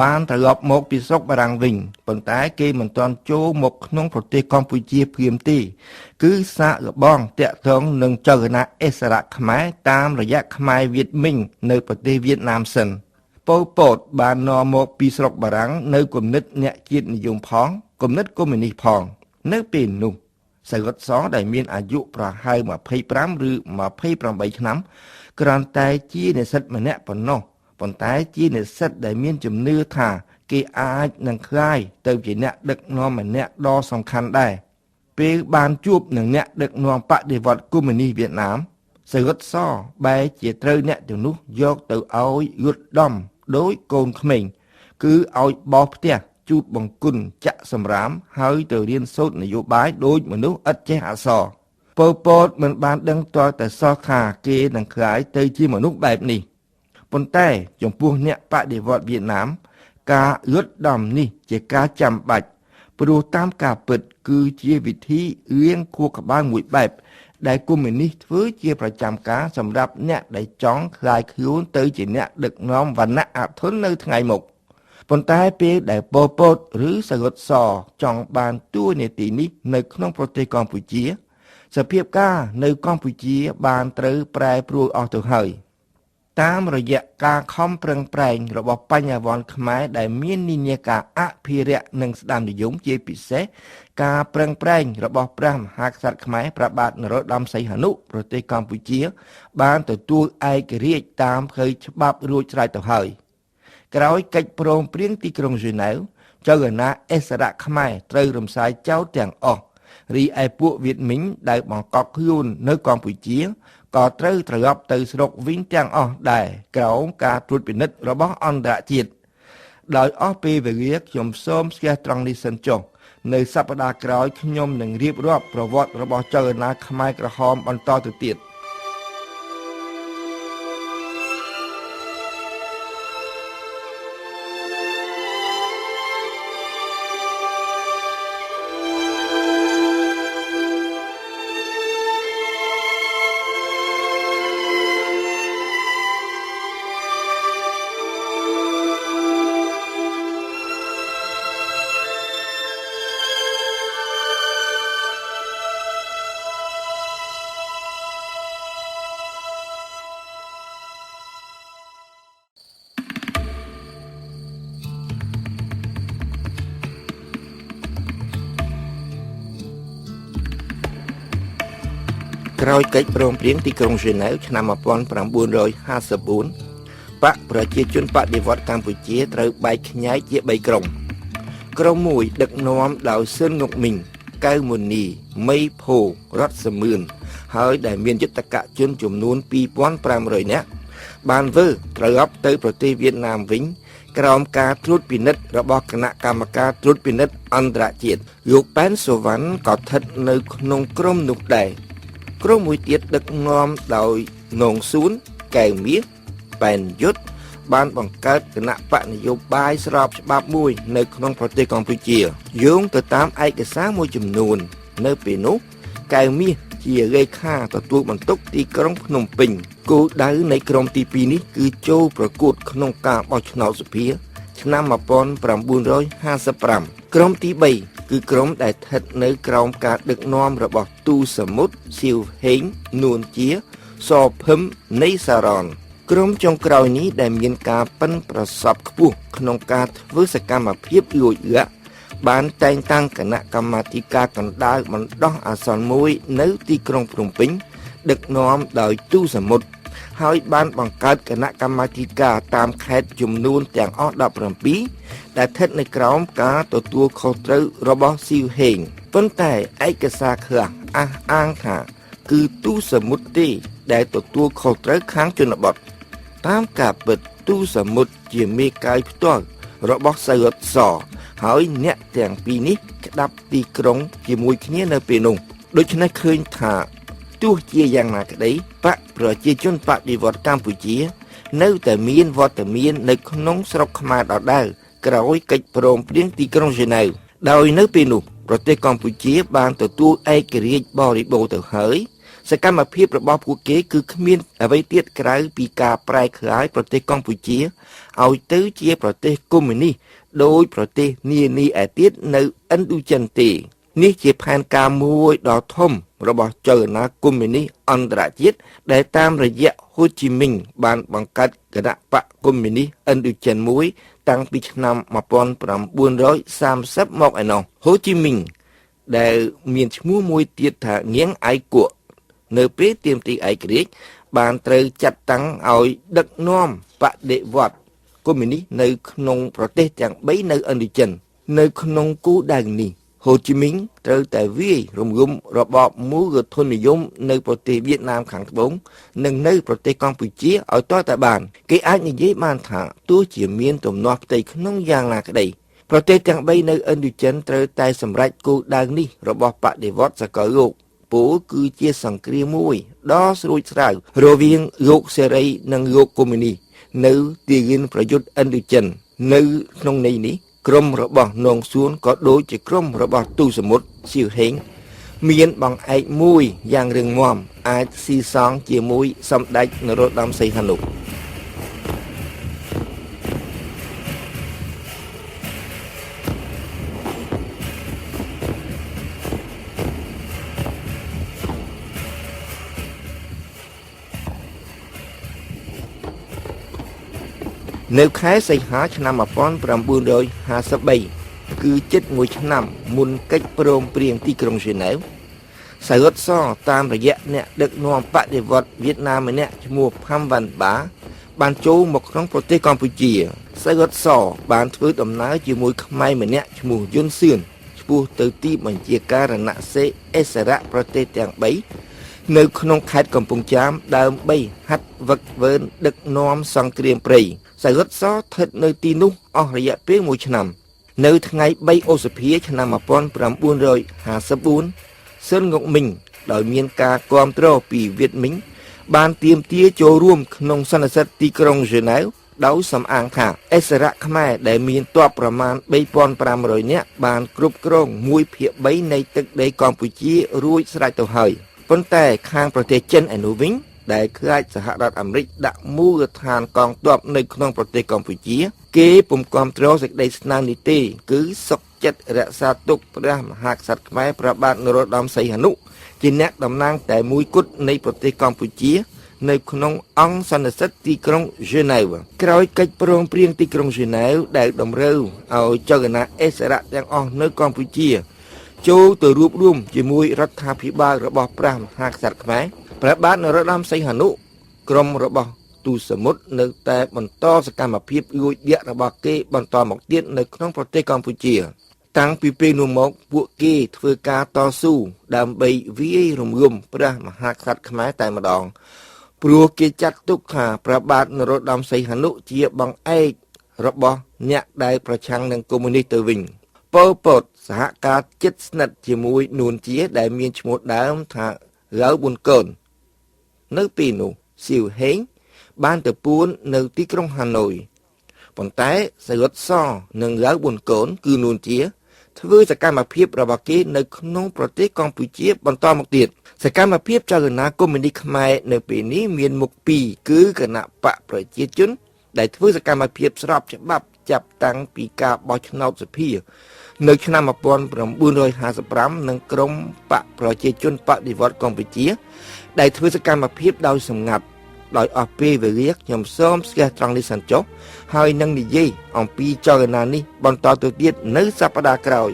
បានត្រឡប់មកពីស្រុកបារាំងវិញប៉ុន្តែគេមិនទាន់ចូលមកក្នុងប្រទេសកម្ពុជាភ្លាមទេគឺសាកល្បងតាក់ទងនឹងចលនាអិសរៈខ្មែរតាមរយៈខ្មែរវៀតមិញនៅប្រទេសវៀតណាមសិនប៉ុលពតបាននាំមកពីស្រុកបារាំងនៅគំនិតអ្នកជាតិនិយមផងគំនិតកុម្មុយនីសផងនៅពេលនោះសាវុតសដែលមានអាយុប្រហែល25ឬ28ឆ្នាំគ្រាន់តែជានិស្សិតម្នាក់ប៉ុណ្ណោះប៉ុន្តែជានិស្សិតដែលមានជំនឿថាគេអាចនឹងក្លាយទៅជាអ្នកដឹកនាំម្នាក់ដ៏សំខាន់ដែរពេលបានជួបនឹងអ្នកដឹកនាំបដិវត្តកុម្មុយនីសវៀតណាមសាវុតសបែរជាត្រូវអ្នកទាំងនោះយកទៅឲ្យយុទ្ធដំដោយកូនក្មេងគឺឲ្យបោសផ្ទះជូតបង្គន់ចាក់សម្រាមហើយទៅរៀនសូត្រនយោបាយដូចមនុស្សឥតចេះអក្សរប៉ុលពតមិនបានដឹងទាល់តែសោះថាគេនឹងក្លាយទៅជាមនុស្សបែបនេះប៉ុន្តែចំពោះអ្នកបដិវត្តវៀតណាមការលុតដំនេះជាការចាំបាច់ព្រោះតាមការពិតគឺជាវិធីលាងខួរក្បាលមួយបែបដែលកុម្មុយនីសធ្វើជាប្រចាំការសម្រាប់អ្នកដែលចង់ក្លាយខ្លួនទៅជាអ្នកដឹកនាំវណ្ណៈអធននៅថ្ងៃមុខប៉ុន្តែពេលដែលប៉ុលពតឬសាវុតសចង់បានតួនាទីនេះនៅក្នុងប្រទេសកម្ពុជាសភាពការនៅកម្ពុជាបានត្រូវប្រែប្រួលអស់ទៅហើយតាមរយៈការខំប្រឹងប្រែងរបស់បញ្ញវន្តខ្មែរដែលមាននិន្នាការអភិរក្សនិងស្ដាំនិយមជាពិសេសការប្រឹងប្រែងរបស់ព្រះមហាក្សត្រខ្មែរព្រះបាទនរោត្តមសីហនុប្រទេសកម្ពុជាបានទទួលឯករាជ្យតាមផ្លូវច្បាប់រួចស្រេចទៅហើយក្រោយកិច្ចព្រមព្រៀងទីក្រុងហ្សឺណែវចលនាអិសរៈខ្មែរត្រូវរំសាយចោលទាំងអស់រីឯពួកវៀតមិញដែលបង្កប់ខ្លួននៅកម្ពុជាក៏ត្រូវត្រឡប់ទៅស្រុកវិញទាំងអស់ដែរក្រោមការត្រួតពិនិត្យរបស់អន្តរជាតិដោយអស់ពេលវេលាខ្ញុំសូមស្ទះត្រង់នេះសិនចុះនៅសប្តាហ៍ក្រោយខ្ញុំនឹងរៀបរាប់ប្រវត្តិរបស់ចលនាខ្មែរក្រហមបន្តទៅទៀត ក្រោយកិច្ចព្រមព្រៀងទីក្រុងហ្សឺណែវឆ្នាំ1954បកប្រជាជនបដិវត្តន៍កម្ពុជាត្រូវបែកខ្ញែកជា3ក្រុមក្រុមមួយដឹកនាំដោយសឿនងុកមីងកៅមុនីមីភូរតសមឿនហើយដែលមានយុទ្ធកជនចំនួន2500នាក់បានវើត្រឡប់ទៅប្រទេសវៀតណាមវិញក្រោមការត្រួតពិនិត្យរបស់គណៈកម្មការត្រួតពិនិត្យអន្តរជាតិលោកប៉ែនសុវណ្ណក៏ស្ថិតនៅក្នុងក្រុមនោះដែរក្រុមមួយទៀតដឹកនាំដោយនងសួនកែវមាសប៉ែនយុទ្ធបានបង្កើតគណៈបកនយោបាយស្របច្បាប់មួយនៅក្នុងប្រទេសកម្ពុជាយោងទៅតាមឯកសារមួយចំនួននៅពេលនោះកែវមាសជាលេខាទទួលបន្ទុកទីក្រុងភ្នំពេញគោលដៅនៃក្រុមទី2នេះគឺចូលប្រកួតក្នុងការបោះឆ្នោតសភាឆ្នាំ1955ក្រុមទី3គឺក្រុមដែលស្ថិតនៅក្រោមការដឹកនាំរបស់ទូសមុទ្រសៀវហេងនួនជាសភឹមនៃសារ៉នក្រុមចុងក្រោយនេះដែលមានការប៉ិនប្រសប់ខ្ពស់ក្នុងការធ្វើសកម្មភាពលួចលាក់បានតែងតាំងគណៈកម្មាធិការកណ្ដាលបណ្ដោះអាសន្នមួយនៅទីក្រុងភ្នំពេញដឹកនាំដោយទូសមុទ្រហើយបានបង្កើតគណៈកម្មាធិការតាមខេត្តចំនួនទាំងអស់17ដែលស្ថិតនៅក្រោមការទទួលខុសត្រូវរបស់ស៊ីវហេងប៉ុន្តែឯកសារខ្លះអះអាងថាគឺទូសមុទ្រទេដែលទទួលខុសត្រូវខាងជនបទតាមការពិតទូសមុទ្រជាមេកាយផ្ទាល់របស់សៅរតសហើយអ្នកទាំងពីរនេះក្តាប់ទីក្រុងជាមួយគ្នានៅពេលនោះដូច្នេះឃើញថាទោះជាយ៉ាងណាក្តីបកប្រជាជនបដិវត្តន៍កម្ពុជានៅតែមានវត្តមាននៅក្នុងស្រុកខ្មែរដដែលក្រោយកិច្ចព្រមព្រៀងទីក្រុងហ្សឺណែវដោយនៅពេលនោះប្រទេសកម្ពុជាបានទទួលឯករាជ្យបរិបូរណ៍ទៅហើយសកម្មភាពរបស់ពួកគេគឺគ្មានអ្វីទៀតក្រៅពីការប្រែក្លាយប្រទេសកម្ពុជាឲ្យទៅជាប្រទេសកុម្មុយនីសដោយប្រទេសនានាឯទៀតនៅឥណ្ឌូចិនទេនេះជាផែនការមួយដ៏ធំរបស់ចលនាកុម្មុយនីសអន្តរជាតិដែលតាមរយៈហូជីមីញបានបង្កើតគណៈបកកុម្មុយនីសឥណ្ឌូចិនមួយតាំងពីឆ្នាំ1930មកឯណោះហូជីមីញដែលមានឈ្មោះមួយទៀតថាងៀងឯកក់នៅពេលទាមទារឯករាជ្យបានត្រូវចាត់តាំងឲ្យដឹកនាំបដិវត្តន៍កុម្មុយនីសនៅក្នុងប្រទេសទាំង3នៅឥណ្ឌូចិននៅក្នុងគោលដៅនេះហូជីមីញត្រូវតែវាយរំលំរបបមូលធននិយមនៅប្រទេសវៀតណាមខាងត្បូងនិងនៅប្រទេសកម្ពុជាឲ្យទាល់តែបានគេអាចនិយាយបានថាទោះជាមានទំនាស់ផ្ទៃក្នុងយ៉ាងណាក្តីប្រទេសទាំង3នៅឥណ្ឌូចិនត្រូវតែសម្រេចគោលដៅនេះរបស់បដិវត្តន៍សកលលោកពោលគឺជាសង្គ្រាមមួយដ៏ស្រួចស្រាវរវាងលោកសេរីនិងលោកកុម្មុយនីសនៅទីលានប្រយុទ្ធឥណ្ឌូចិននៅក្នុងន័យនេះក្រុមរបស់នងសួនក៏ដូចជាក្រុមរបស់ទូសមុទ្រសៀវហេងមានបង្អែកមួយយ៉ាងរឹងមាំអាចស៊ីសងជាមួយសម្ដេចនរោត្តមសីហនុនៅខែសីហាឆ្នាំ1953គឺជិត1ឆ្នាំមុនកិច្ចព្រមព្រៀងទីក្រុងហ្សឺណែវសៅរតសតាមរយៈអ្នកដឹកនាំបដិវត្តន៍វៀតណាមម្នាក់ឈ្មោះផាំវ៉ាន់បាបានចូលមកក្នុងប្រទេសកម្ពុជាសៅរតសបានធ្វើដំណើរជាមួយខ្មែរម្នាក់ឈ្មោះយុនសឿនឆ្ពោះទៅទីបញ្ជាការរណសិរ្សអិសរៈប្រទេសទាំង3នៅក្នុងខេត្តកំពង់ចាមដើម្បីហាត់វឹកវើដឹកនាំសង្គ្រាមព្រៃសៅរតសស្ថិតនៅទីនោះអស់រយៈពេល1ឆ្នាំនៅថ្ងៃ3ឧសភាឆ្នាំ1954សឿនងុកមីងដោយមានការគាំទ្រពីវៀតមីងបានទាមទារចូលរួមក្នុងសន្និសីទទីក្រុងហ្សឺណែវដោយសំអាងថាអិសរៈខ្មែរដែលមានទ័ពប្រមាណ3500នាក់បានគ្រប់គ្រង1/3នៃទឹកដីកម្ពុជារួចស្រេចទៅហើយប៉ុន្តែខាងប្រទេសចិនឯនោះវិញដែលខ្លាចសហរដ្ឋអាមេរិកដាក់មូលដ្ឋានកងទ័ពនៅក្នុងប្រទេសកម្ពុជាគេពុំគាំទ្រសេចក្តីស្នើនេះទេគឺសុខចិត្តរក្សាទុកព្រះមហាក្សត្រខ្មែរព្រះបាទនរោត្តមសីហនុជាអ្នកតំណាងតែមួយគត់នៃប្រទេសកម្ពុជានៅក្នុងអង្គសន្និសីទទីក្រុងហ្សឺណែវក្រោយកិច្ចព្រមព្រៀងទីក្រុងហ្សឺណែវដែលតម្រូវឲ្យចលនាអិសរៈទាំងអស់នៅកម្ពុជា ចូលទៅរួបរួមជាមួយរដ្ឋាភិបាលរបស់ព្រះមហាក្សត្រខ្មែរព្រះបាទនរោត្តមសីហនុក្រុមរបស់ទូសមុទ្រនៅតែបន្តសកម្មភាពលួចលាក់របស់គេបន្តមកទៀតនៅក្នុងប្រទេសកម្ពុជាតាំងពីពេលនោះមកពួកគេធ្វើការតស៊ូដើម្បីវាយរំលំព្រះមហាក្សត្រខ្មែរតែម្ដងព្រោះគេចាត់ទុកថាព្រះបាទនរោត្តមសីហនុជាបង្អែករបស់អ្នកដែលប្រឆាំងនឹងកុម្មុយនីសទៅវិញប៉ុលពតសហការជិតស្និទ្ធជាមួយនួនជាដែលមានឈ្មោះដើមថារៅប៊ុនកូននៅពេលនោះសៀវហេងបានទៅពួននៅទីក្រុងហាណូយប៉ុន្តែសរុតសនិងរៅប៊ុនកូនគឺនួនជាធ្វើសកម្មភាពរបស់គេនៅក្នុងប្រទេសកម្ពុជាបន្តមកទៀតសកម្មភាពចលនាកុម្មុយនីសខ្មែរនៅពេលនេះមានមុខពីរគឺគណៈបកប្រជាជនដែលធ្វើសកម្មភាពស្របច្បាប់ចាប់តាំងពីការបោះឆ្នោតសភានៅឆ្នាំ1955និងក្រុមបកប្រជាជនបដិវត្តន៍កម្ពុជាដែលធ្វើសកម្មភាពដោយសម្ងាត់ដោយអស់ពេលវេលាខ្ញុំសូមស្ទះត្រង់នេះសិនចុះហើយនឹងនិយាយអំពីចលនានេះបន្តទៅទៀតនៅសប្តាហ៍ក្រោយ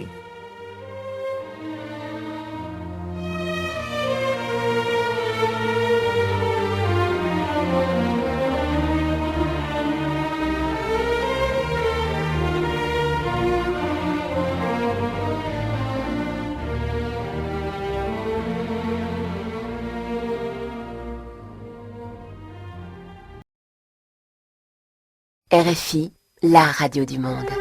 RFI, la radio du monde.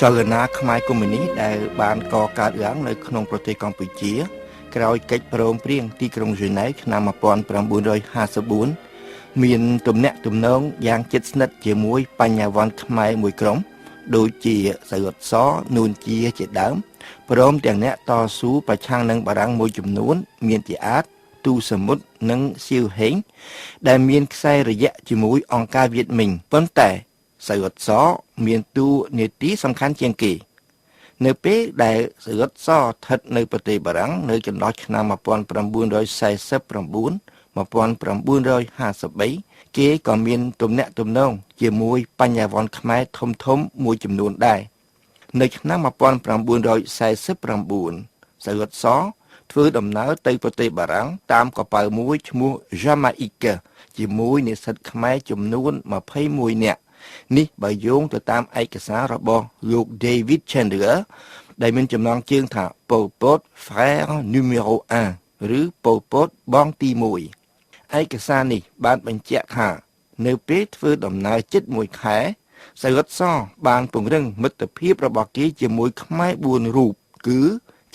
ចលនាខ្មែរកុម្មុយនីសដែលបានកកើតឡើងនៅក្នុងប្រទេសកម្ពុជាក្រោយកិច្ចព្រមព្រៀងទីក្រុងហ្សឺណែវឆ្នាំ1954មានទំនាក់ទំនងយ៉ាងជិតស្និទ្ធជាមួយបញ្ញវន្តខ្មែរមួយក្រុមដូចជាសរុតសនួនជាជាដើមព្រមទាំងអ្នកតស៊ូប្រឆាំងនឹងបារាំងមួយចំនួនមានជាអាតទូសមុទ្រនិងសៀវហេងដែលមានខ្សែរយៈជាមួយអង្គការវៀតមីងប៉ុន្តែសរុតសមានតួនាទីសំខាន់ជាងគេនៅពេលដែលសរុតសស្ថិតនៅប្រទេសបារាំងនៅចន្លោះឆ្នាំ1949 1953គេក៏មានទំនាក់ទំនងជាមួយបញ្ញវន្តខ្មែរធំធំមួយចំនួនដែរនៅឆ្នាំ1949សរុតសធ្វើដំណើរទៅប្រទេសបារាំងតាមកប៉ាល់មួយឈ្មោះ Jamaica ជាមួយនិស្សិតខ្មែរចំនួន21នាក់នេះបើយោងទៅតាមឯកសាររបស់លោក David Chandler ដែលមានចំណងជើងថា Pol Pot Frère Numéro 1ឬប៉ុលពតបងទី1ឯកសារនេះបានបញ្ជាក់ថានៅពេលធ្វើដំណើរជិត1ខែសរុតសបានពង្រឹងមិត្តភាពរបស់គេជាមួយខ្មែរ4រូបគឺ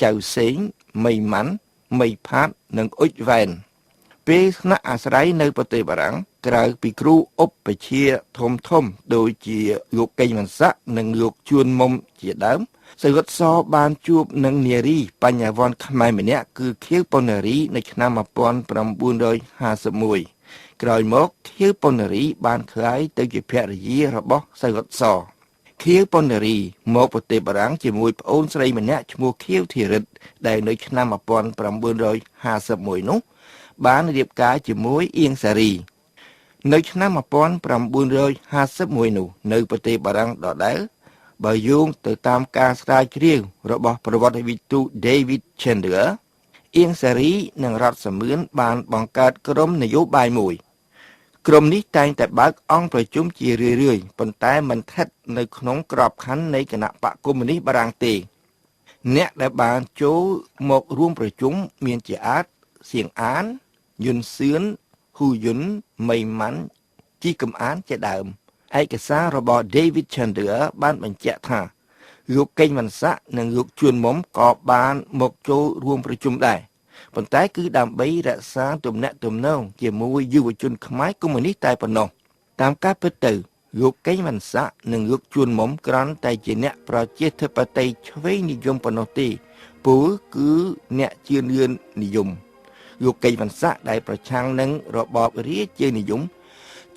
ចៅសេងមីម៉ាន់មីផាតនិងអ៊ុចវ៉ែនពេលស្នាក់អាស្រ័យនៅប្រទេសបារាំងក្រៅពីគ្រូឧបជាធំធំដូចជាលោកកេងវង្សៈនិងលោកជួនមុំជាដើមសរុតសបានជួបនឹងនារីបញ្ញវន្តខ្មែរម្នាក់គឺខៀវប៉ុណ្ណារីនៅឆ្នាំ1951ក្រោយមកខៀវប៉ុណ្ណារីបានក្លាយទៅជាភរិយារបស់សរុតសខៀវប៉ុណ្ណារីមកប្រទេសបារាំងជាមួយប្អូនស្រីម្នាក់ឈ្មោះខៀវធីរិតដែលនៅឆ្នាំ1951នោះបានរៀបការជាមួយអៀងសារីនៅឆ្នាំ1951នោះនៅប្រទេសបារាំងដដែលបើយោងទៅតាមការស្រាវជ្រាវរបស់ប្រវត្តិវិទូ David Chandler អៀងសារីនិងរដ្ឋសាមឿនបានបង្កើតក្រុមនយោបាយមួយក្រុមនេះតែងតែបើកអង្គប្រជុំជារឿយៗប៉ុន្តែមិនស្ថិតនៅក្នុងក្របខ័ណ្ឌនៃគណៈបកកុម្មុយនីសបារាំងទេអ្នកដែលបានចូលមករួមប្រជុំមានជាអាតសៀងអានយុនសឿនហ៊ូយុនមីម៉ាន់ជីកំអានជាដើមឯកសាររបស់ David Chandler បានបញ្ជាក់ថាលោកកេងវង្សៈនិងលោកជួនមុំក៏បានមកចូលរួមប្រជុំដែរប៉ុន្តែគឺដើម្បីរក្សាទំនាក់ទំនងជាមួយយុវជនខ្មែរកុម្មុយនីសតែប៉ុណ្ណោះតាមការពិតទៅលោកកេងវង្សៈនិងលោកជួនមុំគ្រាន់តែជាអ្នកប្រជាធិបតេយ្យឆ្វេងនិយមប៉ុណ្ណោះទេពោលគឺអ្នកជឿនលឿននិយមលោកកេងវង្សៈដែលប្រឆាំងនឹងរបបរាជានិយម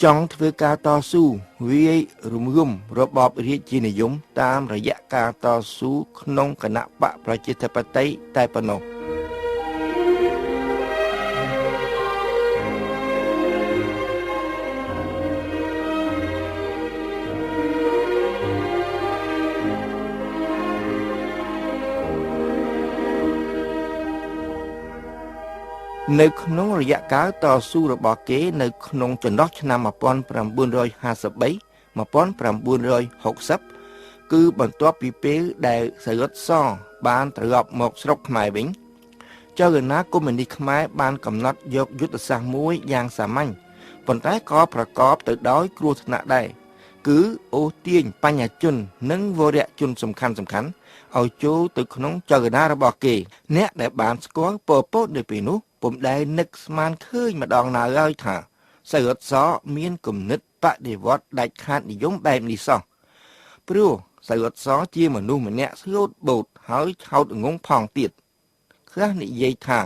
ចង់ធ្វើការតស៊ូវាយរំលំរបបរាជានិយមតាមរយៈការតស៊ូក្នុងគណបក្សប្រជាធិបតេយ្យតែប៉ុណ្ណោះ នៅក្នុងរយៈកាលតស៊ូរបស់គេនៅក្នុងចន្លោះឆ្នាំ1953 1960គឺបន្ទាប់ពីពេលដែលសរុតសបានត្រឡប់មកស្រុកខ្មែរវិញចលនាកុម្មុយនីសខ្មែរបានកំណត់យកយុទ្ធសាស្ត្រមួយយ៉ាងសាមញ្ញប៉ុន្តែក៏ប្រកបទៅដោយគ្រោះថ្នាក់ដែរគឺអូសទាញបញ្ញជននិងវរជនសំខាន់ៗឲ្យចូលទៅក្នុងចលនារបស់គេអ្នកដែលបានស្គាល់ប៉ុលពតនៅពេលនោះពុំដែលនឹកស្មានឃើញម្ដងណាឡើយថាសរុតសមានគំនិតបដិវត្តដាច់ខាតនិយមបែបនេះសោះព្រោះសរុតសជាមនុស្សម្នាក់ស្លូតបូតហើយឆោតងងផងទៀតខ្លះនិយាយថា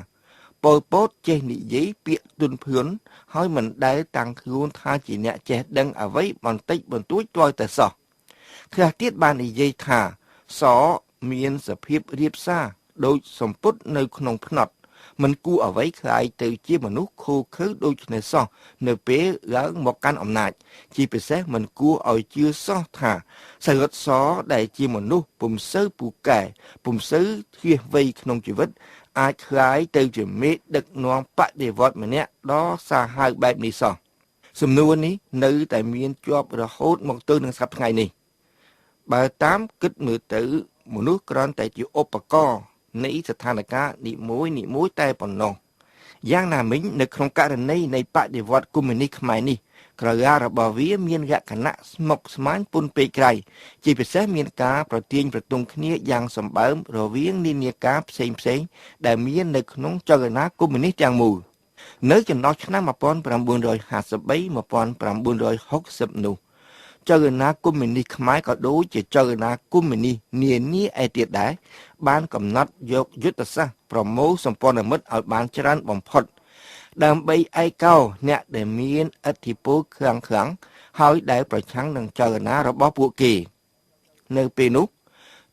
ប៉ុលពតចេះនិយាយពាក្យទន់ភ្លន់ហើយមិនដែលតាំងខ្លួនថាជាអ្នកចេះដឹងអ្វីបន្តិចបន្តួចទាល់តែសោះខ្លះទៀតបាននិយាយថាសមានសភាពរៀបសារដូចសម្ពុតនៅក្នុងផ្នត់មិនគួរអ្វីคล้ายទៅជាមនុស្សឃោឃៅដូចនេះសោះនៅពេលឡើងមកកាន់អំណាចជាពិសេសមិនគួរឲ្យជឿសោះថាសរុតសដែលជាមនុស្សពុំសូវពូកែពុំសូវឈ្លាសវៃក្នុងជីវិតអាចคล้ายទៅជាមេដឹកនាំបដិវត្តម្នាក់ដ៏សាហាវបែបនេះសោះសំណួរនេះនៅតែមានជាប់រហូតមកទល់នឹងសប្តាហ៍ថ្ងៃនេះបើតាមគិតមើលទៅមនុស្សគ្រាន់តែជាឧបករណ៍នៃស្ថានភាពនីមួយៗតែប៉ុណ្ណោះយ៉ាងណាមិញនៅក្នុងករណីនៃបដិវត្តកុម្មុយនីសខ្មែរនេះក្រឡារបស់វាមានលក្ខណៈស្មុគស្មាញពន់ពេកក្រៃជាពិសេសមានការប្រទាញប្រទង់គ្នាយ៉ាងសម្បើមរវាងនានាការផ្សេងៗដែលមាននៅក្នុងចលនាកុម្មុយនីសទាំងមូលនៅចន្លោះឆ្នាំ1953 1960នោះចលនាកុម្មុយនីសខ្មែរក៏ដូចជាចលនាកុម្មុយនីសនានាឯទៀតដែរបានកំណត់យកយុទ្ធសាស្ត្រប្រមូលសម្ព័ន្ធមិត្តឲ្យបានច្រើនបំផុតដើម្បីឯកោអ្នកដែលមានឥទ្ធិពលខ្លាំងៗហើយដែលប្រឆាំងនឹងចលនារបស់ពួកគេនៅពេលនោះ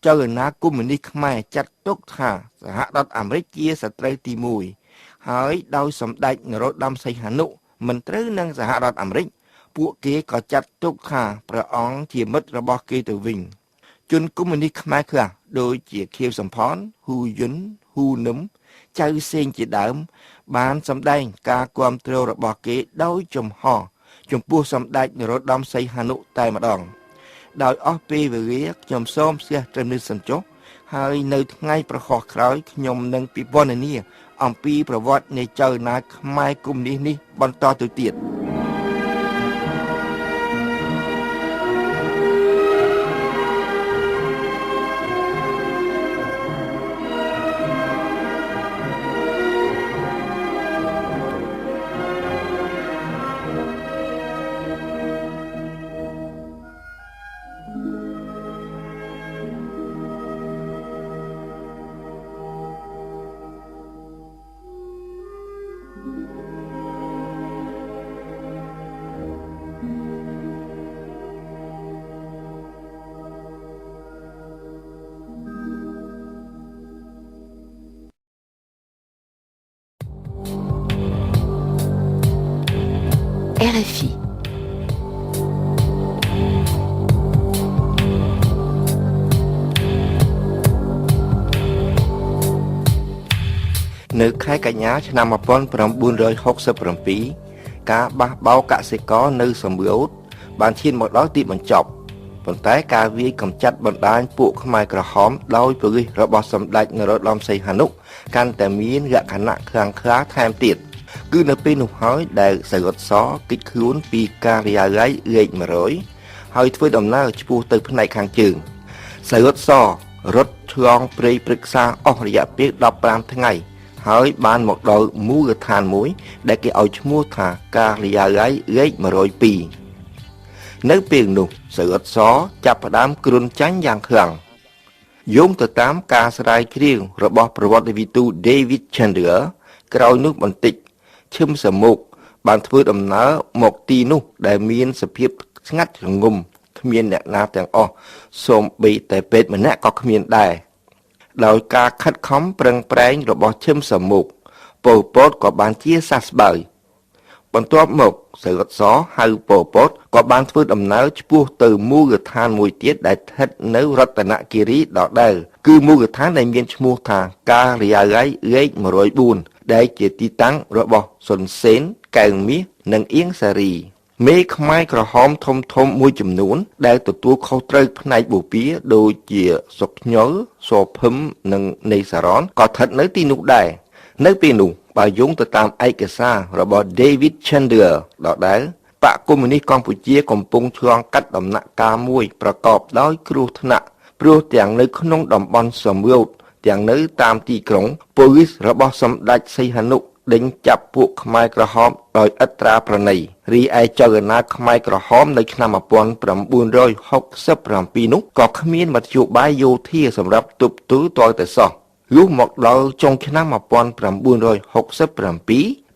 ចលនាកុម្មុយនីសខ្មែរចាត់ទុកថាសហរដ្ឋអាមេរិកជាសត្រូវទី1ហើយដោយសម្ដេចនរោត្តមសីហនុមិនត្រូវនឹងសហរដ្ឋអាមេរិកពួកគេក៏ចាត់ទុកថាព្រះអង្គជាមិត្តរបស់គេទៅវិញជនកុម្មុយនីសខ្មែរខ្លះដូចជាខៀវសំផនហ៊ូយុនហ៊ូនឹមចៅសេងជាដើមបានសម្ដែងការគាំទ្ររបស់គេដោយចំហចំពោះសម្ដេចនរោត្តមសីហនុតែម្ដងដោយអស់ពេលវេលាខ្ញុំសូមស្ទះត្រឹមនេះសិនចុះហើយនៅថ្ងៃប្រហោះក្រោយខ្ញុំនឹងពិពណ៌នាអំពីប្រវត្តិនៃចលនាខ្មែរកុម្មុយនីសនេះបន្តទៅទៀត RFI. នៅខែកញ្ញាឆ្នាំ1967ការបះបោរកសិករនៅសំរោទបានឈានមកដល់ទីបញ្ចប់ប៉ុន្តែការវាយកម្ចាត់បណ្ដាញពួកខ្មែរក្រហមដោយប៉ូលីសរបស់សម្ដេចនរោត្តមសីហនុកាន់តែមានលក្ខណៈខ្លាំងក្លាថែមទៀតគឺនៅពេលនោះហើយដែលសរុតសគេចខ្លួនពីការិយាល័យលេខ100ហើយធ្វើដំណើរឆ្ពោះទៅផ្នែកខាងជើងសរុតសរត់ឆ្លងព្រៃព្រឹក្សាអស់រយៈពេល15ថ្ងៃហើយបានមកដល់មូលដ្ឋានមួយដែលគេឲ្យឈ្មោះថាការិយាល័យលេខ102នៅពេលនោះសរុតសចាប់ផ្ដើមគ្រុនចាញ់យ៉ាងខ្លាំងយោងទៅតាមការស្រាវជ្រាវរបស់ប្រវត្តិវិទូ David Chandler ក្រោយនោះបន្តិចឈឹមសមុក បានធ្វើដំណើរមកទីនោះដែលមានសភាពស្ងាត់ជ្រងំគ្មានអ្នកណាទាំងអស់សូម្បីតែពេទ្យម្នាក់ក៏គ្មានដែរដោយការខិតខំប្រឹងប្រែងរបស់ឈឹមសាមុកប៉ុលពតក៏បានជាសះស្បើយបន្ទាប់មកសរុតសហៅប៉ុលពតក៏បានធ្វើដំណើរឆ្ពោះទៅមូលដ្ឋានមួយទៀតដែលស្ថិតនៅរតនគិរីដដែលគឺមូលដ្ឋានដែលមានឈ្មោះថាការិយាល័យលេខ104ដែលជាទីតាំងរបស់សុនសេនកែងមាសនិងអៀងសារីមេខ្មែរក្រហមធំធំមួយចំនួនដែលទទួលខុសត្រូវផ្នែកបូព៌ាដូចជាសុកញុលសភឹមនិងនៃសារ៉នក៏ស្ថិតនៅទីនោះដែរនៅពេលនោះបើយោងទៅតាមឯកសាររបស់ David Chandler ដដែលបក្សកុម្មុយនីសកម្ពុជាកំពុងឆ្លងកាត់ដំណាក់កាលមួយប្រកបដោយគ្រោះថ្នាក់ព្រោះទាំងនៅក្នុងតំបន់សម្រូតទាំងនៅតាមទីក្រុងប៉ូលីសរបស់សម្ដេចសីហនុដេញចាប់ពួកខ្មែរក្រហមដោយឥតត្រាប្រណីរីឯចលនាខ្មែរក្រហមនៅឆ្នាំ1967នោះក៏គ្មានមធ្យោបាយយោធាសម្រាប់ទប់ទល់ទាល់តែសោះលុះមកដល់ចុងឆ្នាំ1967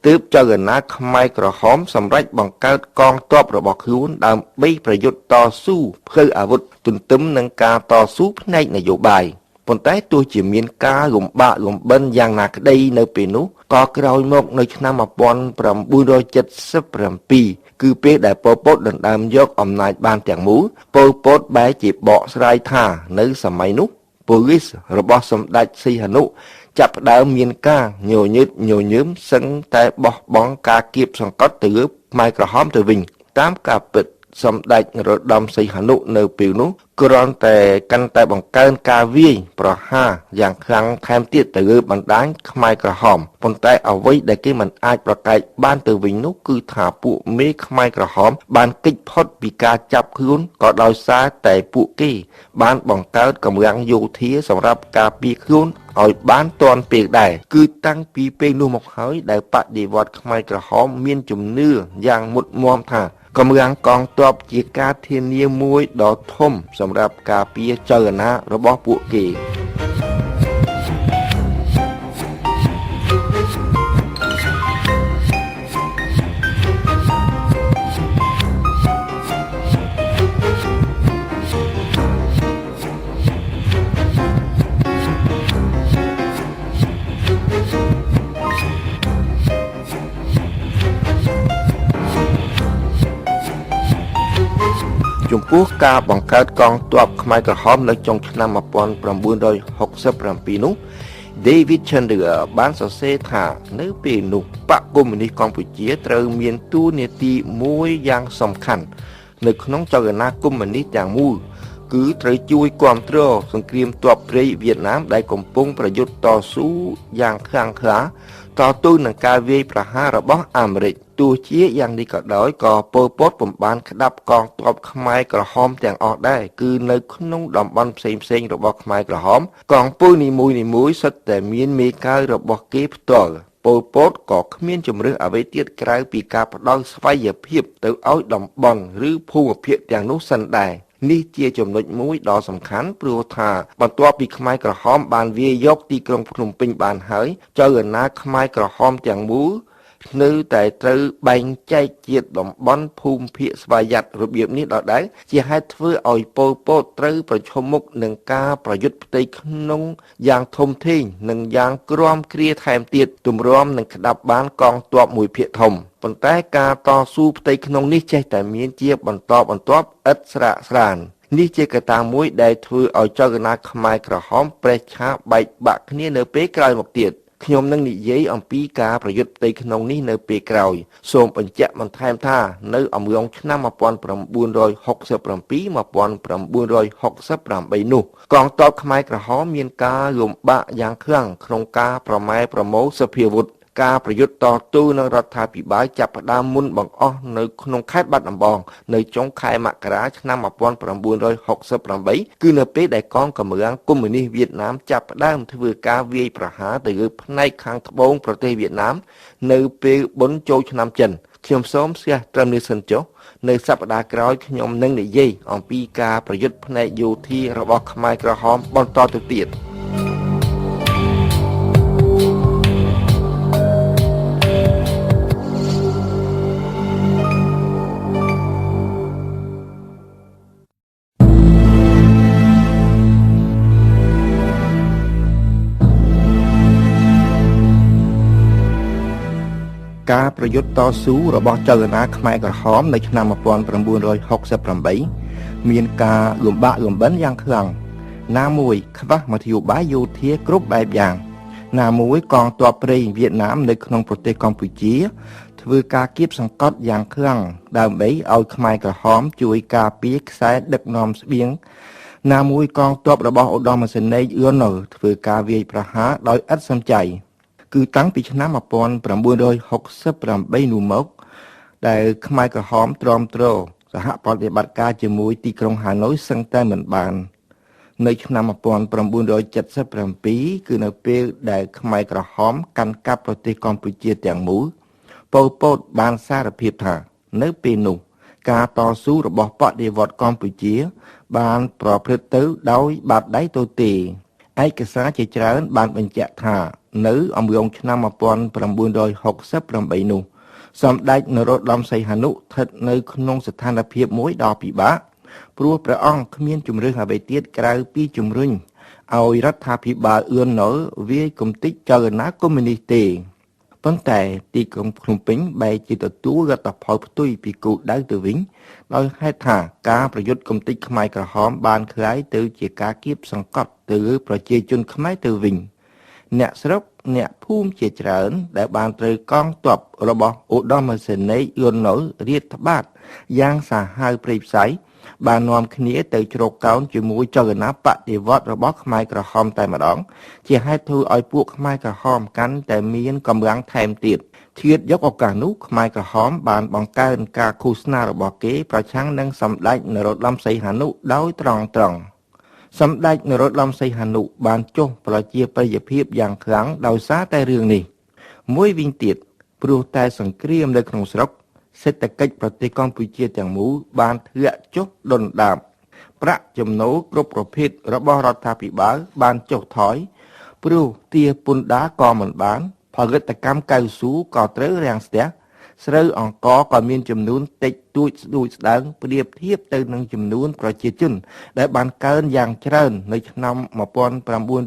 ទើបចលនាខ្មែរក្រហមសម្រេចបង្កើតកងទ័ពរបស់ខ្លួនដើម្បីប្រយុទ្ធតស៊ូផ្លូវអាវុធទន្ទឹមនឹងការតស៊ូផ្នែកនយោបាយប៉ុន្តែទោះជាមានការលំបាកលំបិនយ៉ាងណាក្តីនៅពេលនោះក៏ក្រោយមកនៅឆ្នាំ1977គឺពេលដែលប៉ុលពតដណ្ដើមយកអំណាចបានទាំងមូលប៉ុលពតបែរជាបកស្រាយថានៅសម័យនោះប៉ូលីសរបស់សម្ដេចសីហនុចាប់ផ្ដើមមានការញញើតញញើមសឹងតែបោះបង់ការគៀបសង្កត់ទៅលើខ្មែរក្រហមទៅវិញតាមការពិតសម្ដេចនរោត្តមសីហនុនៅពេលនោះគ្រាន់តែកាន់តែបង្កើនការវាយប្រហារយ៉ាងខ្លាំងថែមទៀតទៅលើបណ្ដាញខ្មែរក្រហមប៉ុន្តែអ្វីដែលគេមិនអាចប្រកែកបានទៅវិញនោះគឺថាពួកមេខ្មែរក្រហមបានគេចផុតពីការចាប់ខ្លួនក៏ដោយសារតែពួកគេបានបង្កើតកម្លាំងយោធាសម្រាប់ការពារខ្លួនឲ្យបានទាន់ពេលដែរគឺតាំងពីពេលនោះមកហើយដែលបដិវត្តន៍ខ្មែរក្រហមមានជំនឿយ៉ាងមុតមមថាកម្លាំងកងទ័ពជាការធានាមួយដ៏ធំសម្រាប់ការពារចលនារបស់ពួកគេចំពោះការបង្កើតកងទ័ពខ្មែរក្រហមនៅចុងឆ្នាំ1967នោះ David Chandler បានសរសេរថានៅពេលនោះបក្សកុម្មុយនីសកម្ពុជាត្រូវមានតួនាទីមួយយ៉ាងសំខាន់នៅក្នុងចលនាកុម្មុយនីសទាំងមូលគឺត្រូវជួយគ្រប់គ្រងសង្គ្រាមទ័ពព្រៃវៀតណាមដែលកំពុងប្រយុទ្ធតស៊ូយ៉ាងខ្លាំងក្លាតទល់នឹងការវាយប្រហាររបស់អាមេរិកទោះជាយ៉ាងនេះក៏ដោយក៏ប៉ុលពតពុំបានក្តាប់កងទ័ពខ្មែរក្រហមទាំងអស់ដែរគឺនៅក្នុងតំបន់ផ្សេងៗរបស់ខ្មែរក្រហមកងពលនីមួយៗសុទ្ធតែមានមេកើរបស់គេផ្ទាល់ប៉ុលពតក៏គ្មានជំរើសអ្វីទៀតក្រៅពីការផ្ដល់ស្វ័យភាពទៅឲ្យតំបន់ឬភូមិភាគទាំងនោះសិនដែរនេះជាចំណុចមួយដ៏សំខាន់ព្រោះថាបន្ទាប់ពីខ្មែរក្រហមបានវាយយកទីក្រុងភ្នំពេញបានហើយចលនាខ្មែរក្រហមទាំងមូលនៅតែត្រូវបែងចែកជាតំបន់ភូមិភាគស្វយ័តរបៀបនេះដដែលជាហេតុធ្វើឲ្យប៉ុលពតត្រូវប្រឈមមុខនឹងការប្រយុទ្ធផ្ទៃក្នុងយ៉ាងធំធេងនិងយ៉ាងក្រាំគ្រាថែមទៀតទម្រាំនឹងក្តាប់បានកងទ័ពមួយភាគធំប៉ុន្តែការតស៊ូផ្ទៃក្នុងនេះចេះតែមានជាបន្តបន្ទាប់ឥតស្រាកស្រាននេះជាកត្តាមួយដែលធ្វើឲ្យចលនាខ្មែរក្រហមប្រេះឆាបែកបាក់គ្នានៅពេលក្រោយមកទៀតខ្ញុំនឹងនិយាយអំពីការប្រយុទ្ធផ្ទៃក្នុងនេះនៅពេលក្រោយសូមបញ្ជាក់បន្ថែមថានៅអំឡុងឆ្នាំ1967 1968នោះកងទ័ពខ្មែរក្រហមមានការលំបាកយ៉ាងខ្លាំងក្នុងការប្រមែប្រមូលសព្វាវុធការប្រយុទ្ធតស៊ូនឹងរដ្ឋាភិបាលចាប់ផ្ដើមមុនបង្អស់នៅក្នុងខេត្តបាត់ដំបងនៅចុងខែមករាឆ្នាំ1968គឺនៅពេលដែលកងកម្លាំងកុម្មុយនីសវៀតណាមចាប់ផ្ដើមធ្វើការវាយប្រហារទៅលើផ្នែកខាងត្បូងប្រទេសវៀតណាមនៅពេលបុណ្យចូលឆ្នាំចិនខ្ញុំសូមស្ទះត្រឹមនេះសិនចុះនៅសប្តាហ៍ក្រោយខ្ញុំនឹងនិយាយអំពីការប្រយុទ្ធផ្នែកយោធារបស់ខ្មែរក្រហមបន្តទៅទៀត ការប្រយុទ្ធតស៊ូរបស់ចលនាខ្មែរក្រហមនៅឆ្នាំ1968មានការលំបាកលំបិនយ៉ាងខ្លាំងណាមួយខ្វះមធ្យោបាយយោធាគ្រប់បែបយ៉ាងណាមួយកងទ័ពព្រៃវៀតណាមនៅក្នុងប្រទេសកម្ពុជាធ្វើការគៀបសង្កត់យ៉ាងខ្លាំងដើម្បីឲ្យខ្មែរក្រហមជួយការពារខ្សែដឹកនាំស្បៀងណាមួយកងទ័ពរបស់ឧត្តមសេនីយ៍លន់នល់ធ្វើការវាយប្រហារដោយឥតសំចៃគឺតាំងពីឆ្នាំ1968នោះមកដែលខ្មែរក្រហមទ្រាំទ្រសហប្រតិបត្តិការជាមួយទីក្រុងហាណូយសឹងតែមិនបាននៅឆ្នាំ1977គឺនៅពេលដែលខ្មែរក្រហមកាន់កាប់ប្រទេសកម្ពុជាទាំងមូលប៉ុលពតបានសារភាពថានៅពេលនោះការតស៊ូរបស់បដិវត្តន៍កម្ពុជាបានប្រព្រឹត្តទៅដោយបាតដៃទទេឯកសារជាច្រើនបានបញ្ជាក់ថានៅអំឡុងឆ្នាំ1968នោះសម្ដេចនរោត្តមសីហនុស្ថិតនៅក្នុងស្ថានភាពមួយដ៏ពិបាកព្រោះព្រះអង្គគ្មានជម្រើសអ្វីទៀតក្រៅពីជំរុញឲ្យរដ្ឋាភិបាលអឿនណុលវាយកំទេចចលនាកុម្មុយនីសទេប៉ុន្តែទីក្រុងភ្នំពេញបែរជាទទួលលទ្ធផលផ្ទុយពីគោលដៅទៅវិញដោយហេតុថាការប្រយុទ្ធកំទេចខ្មែរក្រហមបានក្លាយទៅជាការគៀបសង្កត់ទៅលើប្រជាជនខ្មែរទៅវិញអ្នកស្រុកអ្នកភូមិជាច្រើនដែលបានត្រូវកងទ័ពរបស់ឧត្តមសេនីយ៍លន់នល់រាតត្បាតយ៉ាងសាហាវព្រៃផ្សៃបាននាំគ្នាទៅជ្រកកោនជាមួយចលនាបដិវត្តន៍របស់ខ្មែរក្រហមតែម្ដងជាហេតុធ្វើឲ្យពួកខ្មែរក្រហមកាន់តែមានកម្លាំងថែមទៀតឆ្លៀតយកឱកាសនោះខ្មែរក្រហមបានបង្កើនការឃោសនារបស់គេប្រឆាំងនឹងសម្ដេចនរោត្តមសីហនុដោយត្រង់ត្រង់សម្ដេចនរោត្តមសីហនុបានចុះប្រជាប្រិយភាពយ៉ាងខ្លាំងដោយសារតែរឿងនេះមួយវិញទៀតព្រោះតែសង្គ្រាមនៅក្នុងស្រុកសេដ្ឋកិច្ចប្រទេសកម្ពុជាទាំងមូលបានធ្លាក់ចុះដុនដាបប្រាក់ចំណូលគ្រប់ប្រភេទរបស់រដ្ឋាភិបាលបានចុះថយព្រោះទារពន្ធដារក៏មិនបានផលិតកម្មកៅស៊ូក៏ត្រូវរាំងស្ទះស្រូវអង្ករក៏មានចំនួនតិចតួចស្ដួចស្ដើងប្រៀបធៀបទៅនឹងចំនួនប្រជាជនដែលបានកើនយ៉ាងច្រើននៅឆ្នាំ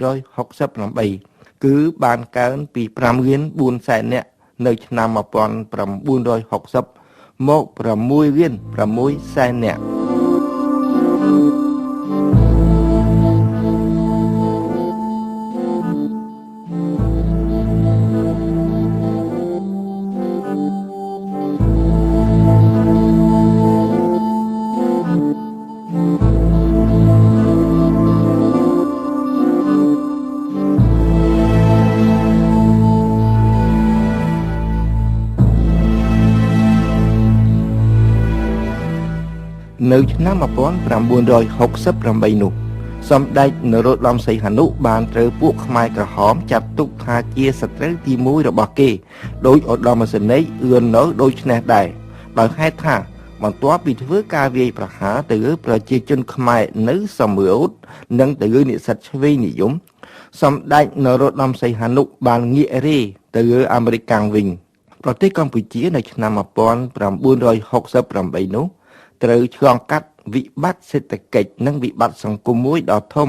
1968គឺបានកើនពី5លាន4សែននាក់នៅឆ្នាំ1960មក6លាន6សែននាក់នៅឆ្នាំ1968នោះសម្ដេចនរោត្តមសីហនុបានត្រូវពួកខ្មែរក្រហមចាត់ទុកថាជាសត្រូវទី1របស់គេដោយឧត្តមសេនីយ៍លន់នល់ដូច្នេះដែរដោយហេតុថាបន្ទាប់ពីធ្វើការវាយប្រហារទៅលើប្រជាជនខ្មែរនៅសំរោទនិងទៅលើនិស្សិតឆ្វេងនិយមសម្ដេចនរោត្តមសីហនុបានងាករេទៅលើអាមេរិកកាំងវិញប្រទេសកម្ពុជានៅឆ្នាំ1968នោះត្រូវឆ្លងកាត់វិបត្តិសេដ្ឋកិច្ចនិងវិបត្តិសង្គមមួយដ៏ធំ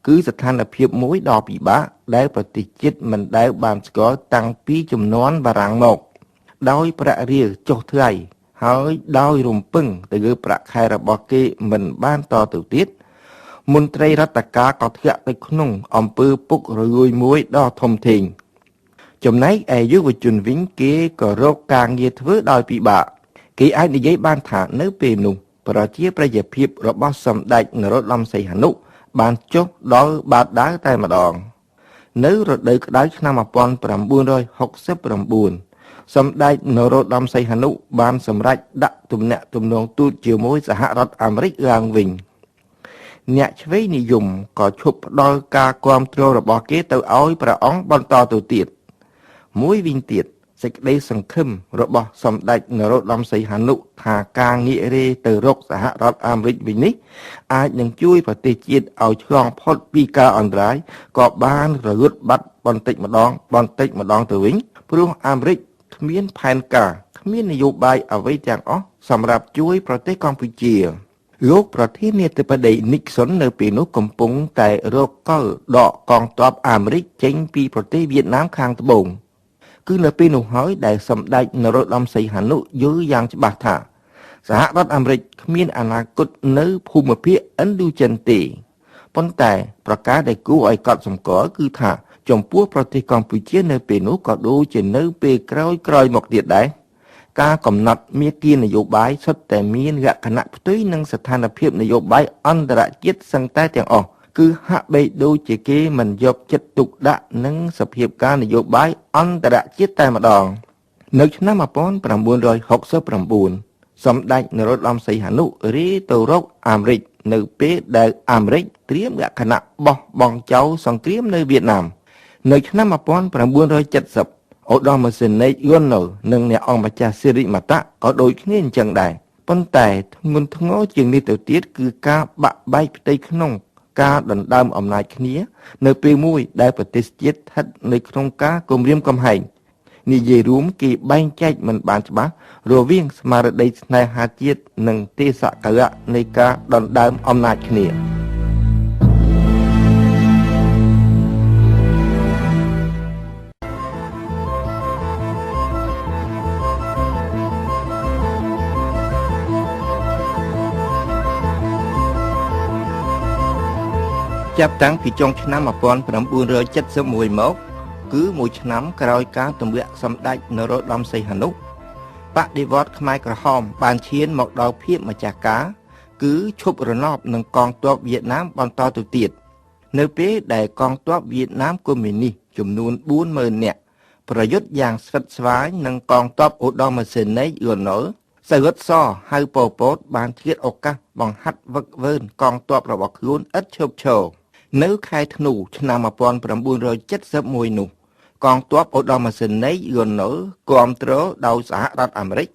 គឺស្ថានភាពមួយដ៏ពិបាកដែលប្រទេសជាតិមិនដែលបានស្គាល់តាំងពីជំនាន់បារាំងមកដោយប្រាក់រៀលចុះថ្លៃហើយដោយរំពឹងទៅលើប្រាក់ខែរបស់គេមិនបានតទៅទៀតមន្ត្រីរដ្ឋការក៏ធ្លាក់ទៅក្នុងអំពើពុករលួយមួយដ៏ធំធេងចំណែកឯយុវជនវិញគេក៏រកការងារធ្វើដោយពិបាកគេអាចនិយាយបានថានៅពេលនោះប្រជាប្រិយភាពរបស់សម្ដេចនរោត្តមសីហនុបានចុះដល់បាតដាវតែម្ដងនៅរដូវក្តៅឆ្នាំ1969សម្ដេចនរោត្តមសីហនុបានសម្រេចដាក់ទំនាក់ទំនងទូតជាមួយសហរដ្ឋអាមេរិកឡើងវិញអ្នកឆ្វេងនិយមក៏ឈប់ផ្ដល់ការគាំទ្ររបស់គេទៅឲ្យព្រះអង្គបន្តទៅទៀតមួយវិញទៀតសេចក្តីសង្ឃឹមរបស់សម្ដេចនរោត្តមសីហនុថាការងាករេទៅរកសហរដ្ឋអាមេរិកវិញនេះអាចនឹងជួយប្រទេសជាតិឲ្យឆ្លងផុតពីការអន្តរាយក៏បានរលត់បាត់បន្តិចម្ដងបន្តិចម្ដងទៅវិញព្រោះអាមេរិកគ្មានផែនការគ្មាននយោបាយអ្វីទាំងអស់សម្រាប់ជួយប្រទេសកម្ពុជាលោកប្រធានាធិបតីនីកសុននៅពេលនោះកំពុងតែរកកលដកកងទ័ពអាមេរិកចេញពីប្រទេសវៀតណាមខាងត្បូង គឺនៅពេលនោះហើយដែលសម្ដេចនរោត្តមសីហនុយល់យ៉ាងច្បាស់ថាសហរដ្ឋអាមេរិកគ្មានអនាគតនៅភូមិភាគឥណ្ឌូចិនទេប៉ុន្តែប្រការដែលគួរឲ្យកត់សម្គាល់គឺថាចំពោះប្រទេសកម្ពុជានៅពេលនោះក៏ដូចជានៅពេលក្រោយៗមកទៀតដែរការកំណត់មាគ៌ានយោបាយសុទ្ធតែមានលក្ខណៈផ្ទុយនឹងស្ថានភាពនយោបាយអន្តរជាតិសឹងតែទាំងអស់គឺហាក់បីដូចជាគេមិនយកចិត្តទុកដាក់នឹងសភាពការនយោបាយអន្តរជាតិតែម្ដងនៅឆ្នាំ1969សម្ដេចនរោត្តមសីហនុរាយទៅរកអាមេរិកនៅពេលដែលអាមេរិកត្រៀមលក្ខណៈបោះបង់ចោលសង្គ្រាមនៅវៀតណាមនៅឆ្នាំ1970ឧត្តមសេនីយ៍យុនណូនិងអ្នកអង្គម្ចាស់សិរិមតៈក៏ដូចគ្នាអញ្ចឹងដែរប៉ុន្តែធ្ងន់ធ្ងរជាងនេះទៅទៀតគឺការបាក់បែកផ្ទៃក្នុងការដណ្ដើមអំណាចគ្នានៅពេលមួយដែលប្រទេសជាតិស្ថិតនៅក្នុងការគំរាមកំហែងនិយាយរួមគេបែងចែកមិនបានច្បាស់រវាងស្មារតីស្នេហាជាតិនិងទេសកលៈនៃការដណ្ដើមអំណាចគ្នាចាប់តាំងពីចុងឆ្នាំ1971មកគឺមួយឆ្នាំក្រោយការទម្លាក់សម្ដេចនរោត្តមសីហនុបដិវត្តខ្មែរក្រហមបានឈានមកដល់ភាពម្ចាស់ការគឺឈប់រណបនឹងកងទ័ពវៀតណាមបន្តទៅទៀតនៅពេលដែលកងទ័ពវៀតណាមកុម្មុយនីសចំនួន 40000 នាក់ប្រយុទ្ធយ៉ាងស្វិតស្វាញនឹងកងទ័ពឧត្តមសេនីយ៍លន់នល់សាវុតសហៅប៉ុលពតបានឆ្លៀតឱកាសបង្ហាត់វឹកវើកងទ័ពរបស់ខ្លួនឥតឈប់ឈរនៅខែធ្នូឆ្នាំ1971នោះកងទ័ពឧត្តមសេនីយ៍លន់នល់គាំទ្រដោយសហរដ្ឋអាមេរិក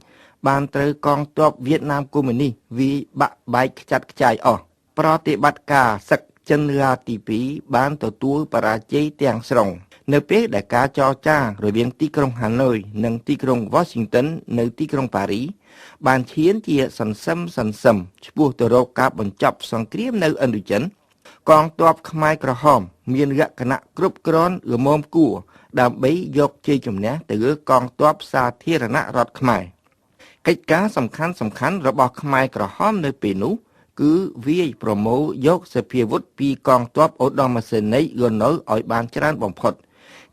បានត្រូវកងទ័ពវៀតណាមកុម្មុយនីសវាយបាក់បែកខ្ចាត់ខ្ចាយអស់ប្រតិបត្តិការសឹកចិនឡាទី2បានទទួលបរាជ័យទាំងស្រុងនៅពេលដែលការចរចារវាងទីក្រុងហាណូយនិងទីក្រុង Washington នៅទីក្រុងប៉ារីបានឈានជាសន្សឹមឆ្ពោះទៅរកការបញ្ចប់សង្គ្រាមនៅឥណ្ឌូចិនកងទ័ពខ្មែរក្រហមមានលក្ខណៈគ្រប់គ្រាន់ល្មមគួរដើម្បីយកជ័យជំនះទៅលើកងទ័ពសាធារណរដ្ឋខ្មែរកិច្ចការសំខាន់របស់ខ្មែរក្រហមនៅពេលនោះគឺវាយប្រមូលយកសភាវុធពីកងទ័ពឧត្តមសេនីយ៍លន់នល់ឲ្យបានច្រើនបំផុត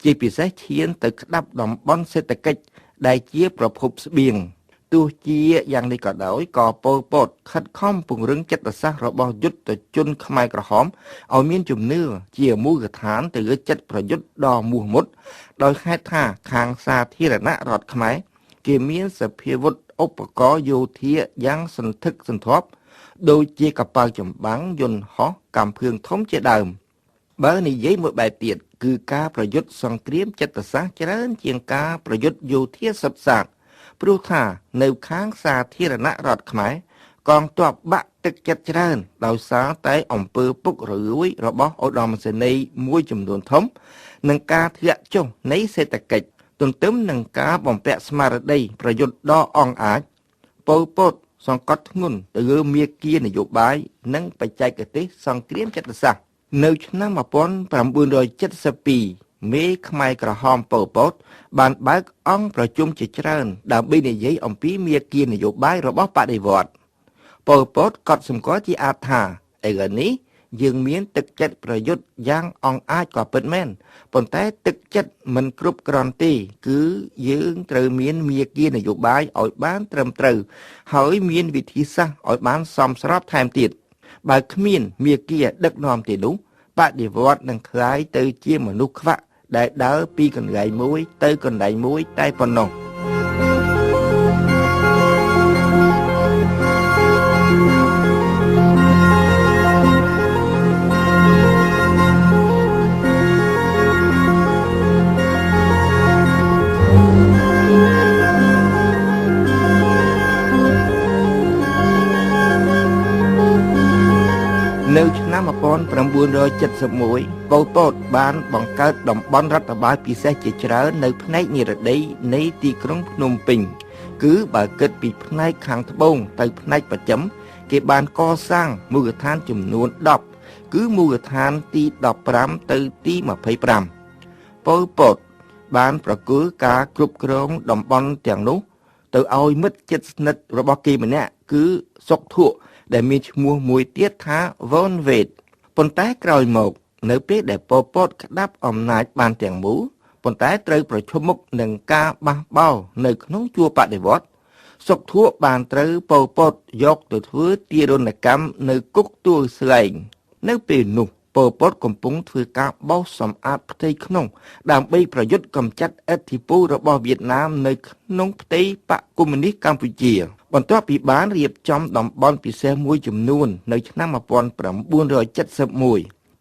ជាពិសេសឈានទៅក្តាប់តំបន់សេដ្ឋកិច្ចដែលជាប្រភពស្បៀងទោះជាយ៉ាងនេះក៏ដោយក៏ប៉ុលពតខិតខំពង្រឹងចិត្តសាស្ត្ររបស់យុទ្ធជនខ្មែរក្រហមឲ្យមានជំនឿជាមូលដ្ឋានទៅលើចិត្តប្រយុទ្ធដ៏មោះមុតដោយហេតុថាខាងសាធារណរដ្ឋខ្មែរគេមានសភាវុធឧបករណ៍យោធាយ៉ាងសន្ធឹកសន្ធាប់ដូចជាកប៉ាល់ចម្បាំងយន្តហោះកាំភ្លើងធំជាដើមបើនិយាយមួយបែបទៀតគឺការប្រយុទ្ធសង្គ្រាមចិត្តសាស្ត្រច្រើនជាងការប្រយុទ្ធយោធាសុទ្ធសាធព្រោះថានៅខាងសាធារណរដ្ឋខ្មែរកងទ័ពបាក់ទឹកចិត្តច្រើនដោយសារតែអំពើពុករលួយរបស់ឧត្តមសេនីយ៍មួយចំនួនធំនិងការធ្លាក់ចុះនៃសេដ្ឋកិច្ចទន្ទឹមនឹងការបំពាក់ស្មារតីប្រយុទ្ធដ៏អង់អាចប៉ុលពតសង្កត់ធ្ងន់ទៅលើមាគ៌ានយោបាយនិងបច្ចេកទេសសង្គ្រាមចិត្តសាស្ត្រនៅឆ្នាំ1972មេខ្មែរក្រហមប៉ុលពតបានបើកអង្គប្រជុំជាច្រើនដើម្បីនិយាយអំពីមាគ៌ានយោបាយរបស់បដិវត្តន៍ប៉ុលពតកត់សម្គាល់ជាអាទិថាឥឡូវនេះយើងមានទឹកចិត្តប្រយុទ្ធយ៉ាងអង់អាចក៏ពិតមែនប៉ុន្តែទឹកចិត្តមិនគ្រប់គ្រាន់ទេគឺយើងត្រូវមានមាគ៌ានយោបាយឲ្យបានត្រឹមត្រូវហើយមានវិធីសាស្ត្រឲ្យបានសមស្របថែមទៀតបើគ្មានមាគ៌ាដឹកនាំទេនោះបដិវត្តន៍នឹងក្លាយទៅជាមនុស្សខ្វាក់ដែលដើរពីកន្លែងមួយទៅកន្លែងមួយតែប៉ុណ្ណោះនៅឆ្នាំ1971ប៉ុលពតបានបង្កើតតំបន់រដ្ឋបាលពិសេសជាច្រើននៅផ្នែកនិរតីនៃទីក្រុងភ្នំពេញគឺបើគិតពីផ្នែកខាងត្បូងទៅផ្នែកបស្ចិមគេបានកសាងមូលដ្ឋានចំនួន10គឺមូលដ្ឋានទី15ទៅទី25ប៉ុលពត បានប្រគល់ការគ្រប់គ្រងតំបន់ទាំងនោះទៅឲ្យមិត្តជិតស្និទ្ធរបស់គេម្នាក់គឺសុកធក់ដែលមានឈ្មោះមួយទៀតថាវ៉ុនវេតប៉ុន្តែក្រោយមកនៅពេលដែលប៉ុលពតក្តាប់អំណាចបានទាំងមូលប៉ុន្តែត្រូវប្រឈមមុខនឹងការបះបោរនៅក្នុងជួរបដិវត្តន៍សុកធក់បានត្រូវប៉ុលពតយកទៅធ្វើទារុណកម្មនៅគុកទួលស្លែងនៅពេលនោះប៉ុលពតកំពុងធ្វើការបោសសម្អាតផ្ទៃក្នុងដើម្បីប្រយុទ្ធកម្ចាត់ឥទ្ធិពលរបស់វៀតណាមនៅក្នុងផ្ទៃបក្សកុម្មុយនីស្តកម្ពុជាបន្ទាប់ពីបានរៀបចំតំបន់ពិសេសមួយចំនួននៅឆ្នាំ1971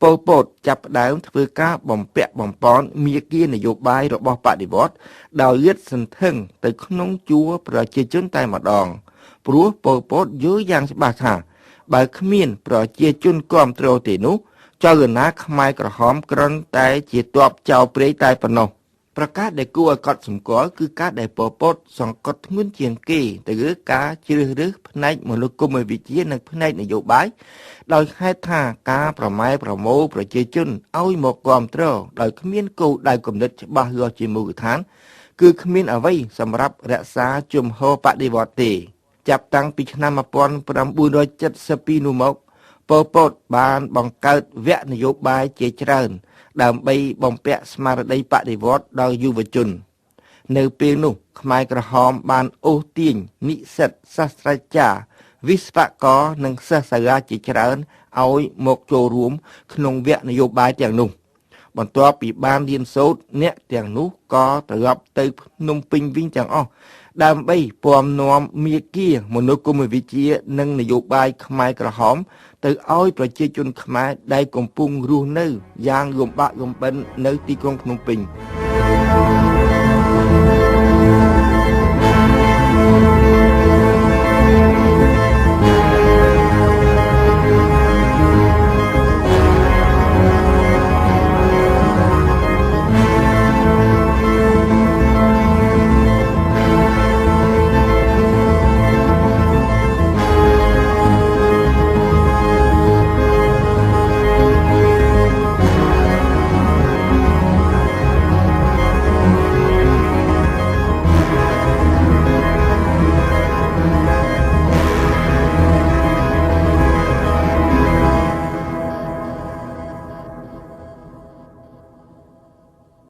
ប៉ុលពតចាប់ផ្ដើមធ្វើការបំពាក់បំប៉នមាគ៌ានយោបាយរបស់បដិវត្តន៍ដោយលាតសន្ធឹងទៅក្នុងជួរប្រជាជនតែម្ដងព្រោះប៉ុលពតយល់យ៉ាងច្បាស់ថាបើគ្មានប្រជាជនគាំទ្រទេនោះចលនាខ្មែរក្រហមគ្រាន់តែជាទ័ពចោលព្រៃតែប៉ុណ្ណោះប្រការដែលគួរឲ្យកត់សម្គាល់គឺការដែលប៉ុលពតសង្កត់ធ្ងន់ជាងគេទៅលើការជ្រើសរើសផ្នែកមនោគមវិជ្ជានិងផ្នែកនយោបាយដោយហេតុថាការប្រម៉ែប្រមូលប្រជាជនឲ្យមកគាំទ្រដោយគ្មានគោលដៅគំនិតច្បាស់លាស់ជាមូលដ្ឋានគឺគ្មានអ្វីសម្រាប់រក្សាជំហរបដិវត្តន៍ទេចាប់តាំងពីឆ្នាំ1972នោះមកប៉ុលពតបានបង្កើតវគ្គនយោបាយជាច្រើនដើម្បីបំពាក់ស្មារតីបដិវត្តន៍ដល់យុវជននៅពេលនោះខ្មែរក្រហមបានអូសទាញនិស្សិតសាស្ត្រាចារ្យវិស្វករនិងសិស្សសាលាជាច្រើនឲ្យមកចូលរួមក្នុងវគ្គនយោបាយទាំងនោះបន្ទាប់ពីបានរៀនសូត្រអ្នកទាំងនោះក៏ត្រឡប់ទៅភ្នំពេញវិញទាំងអស់ដើម្បីពំនាំមាគ៌ាមនោគមវិជ្ជានិងនយោបាយខ្មែរក្រហមទៅឲ្យប្រជាជនខ្មែរដែលកំពុងរស់នៅយ៉ាងលំបាកលំបិននៅទីក្រុងភ្នំពេញ។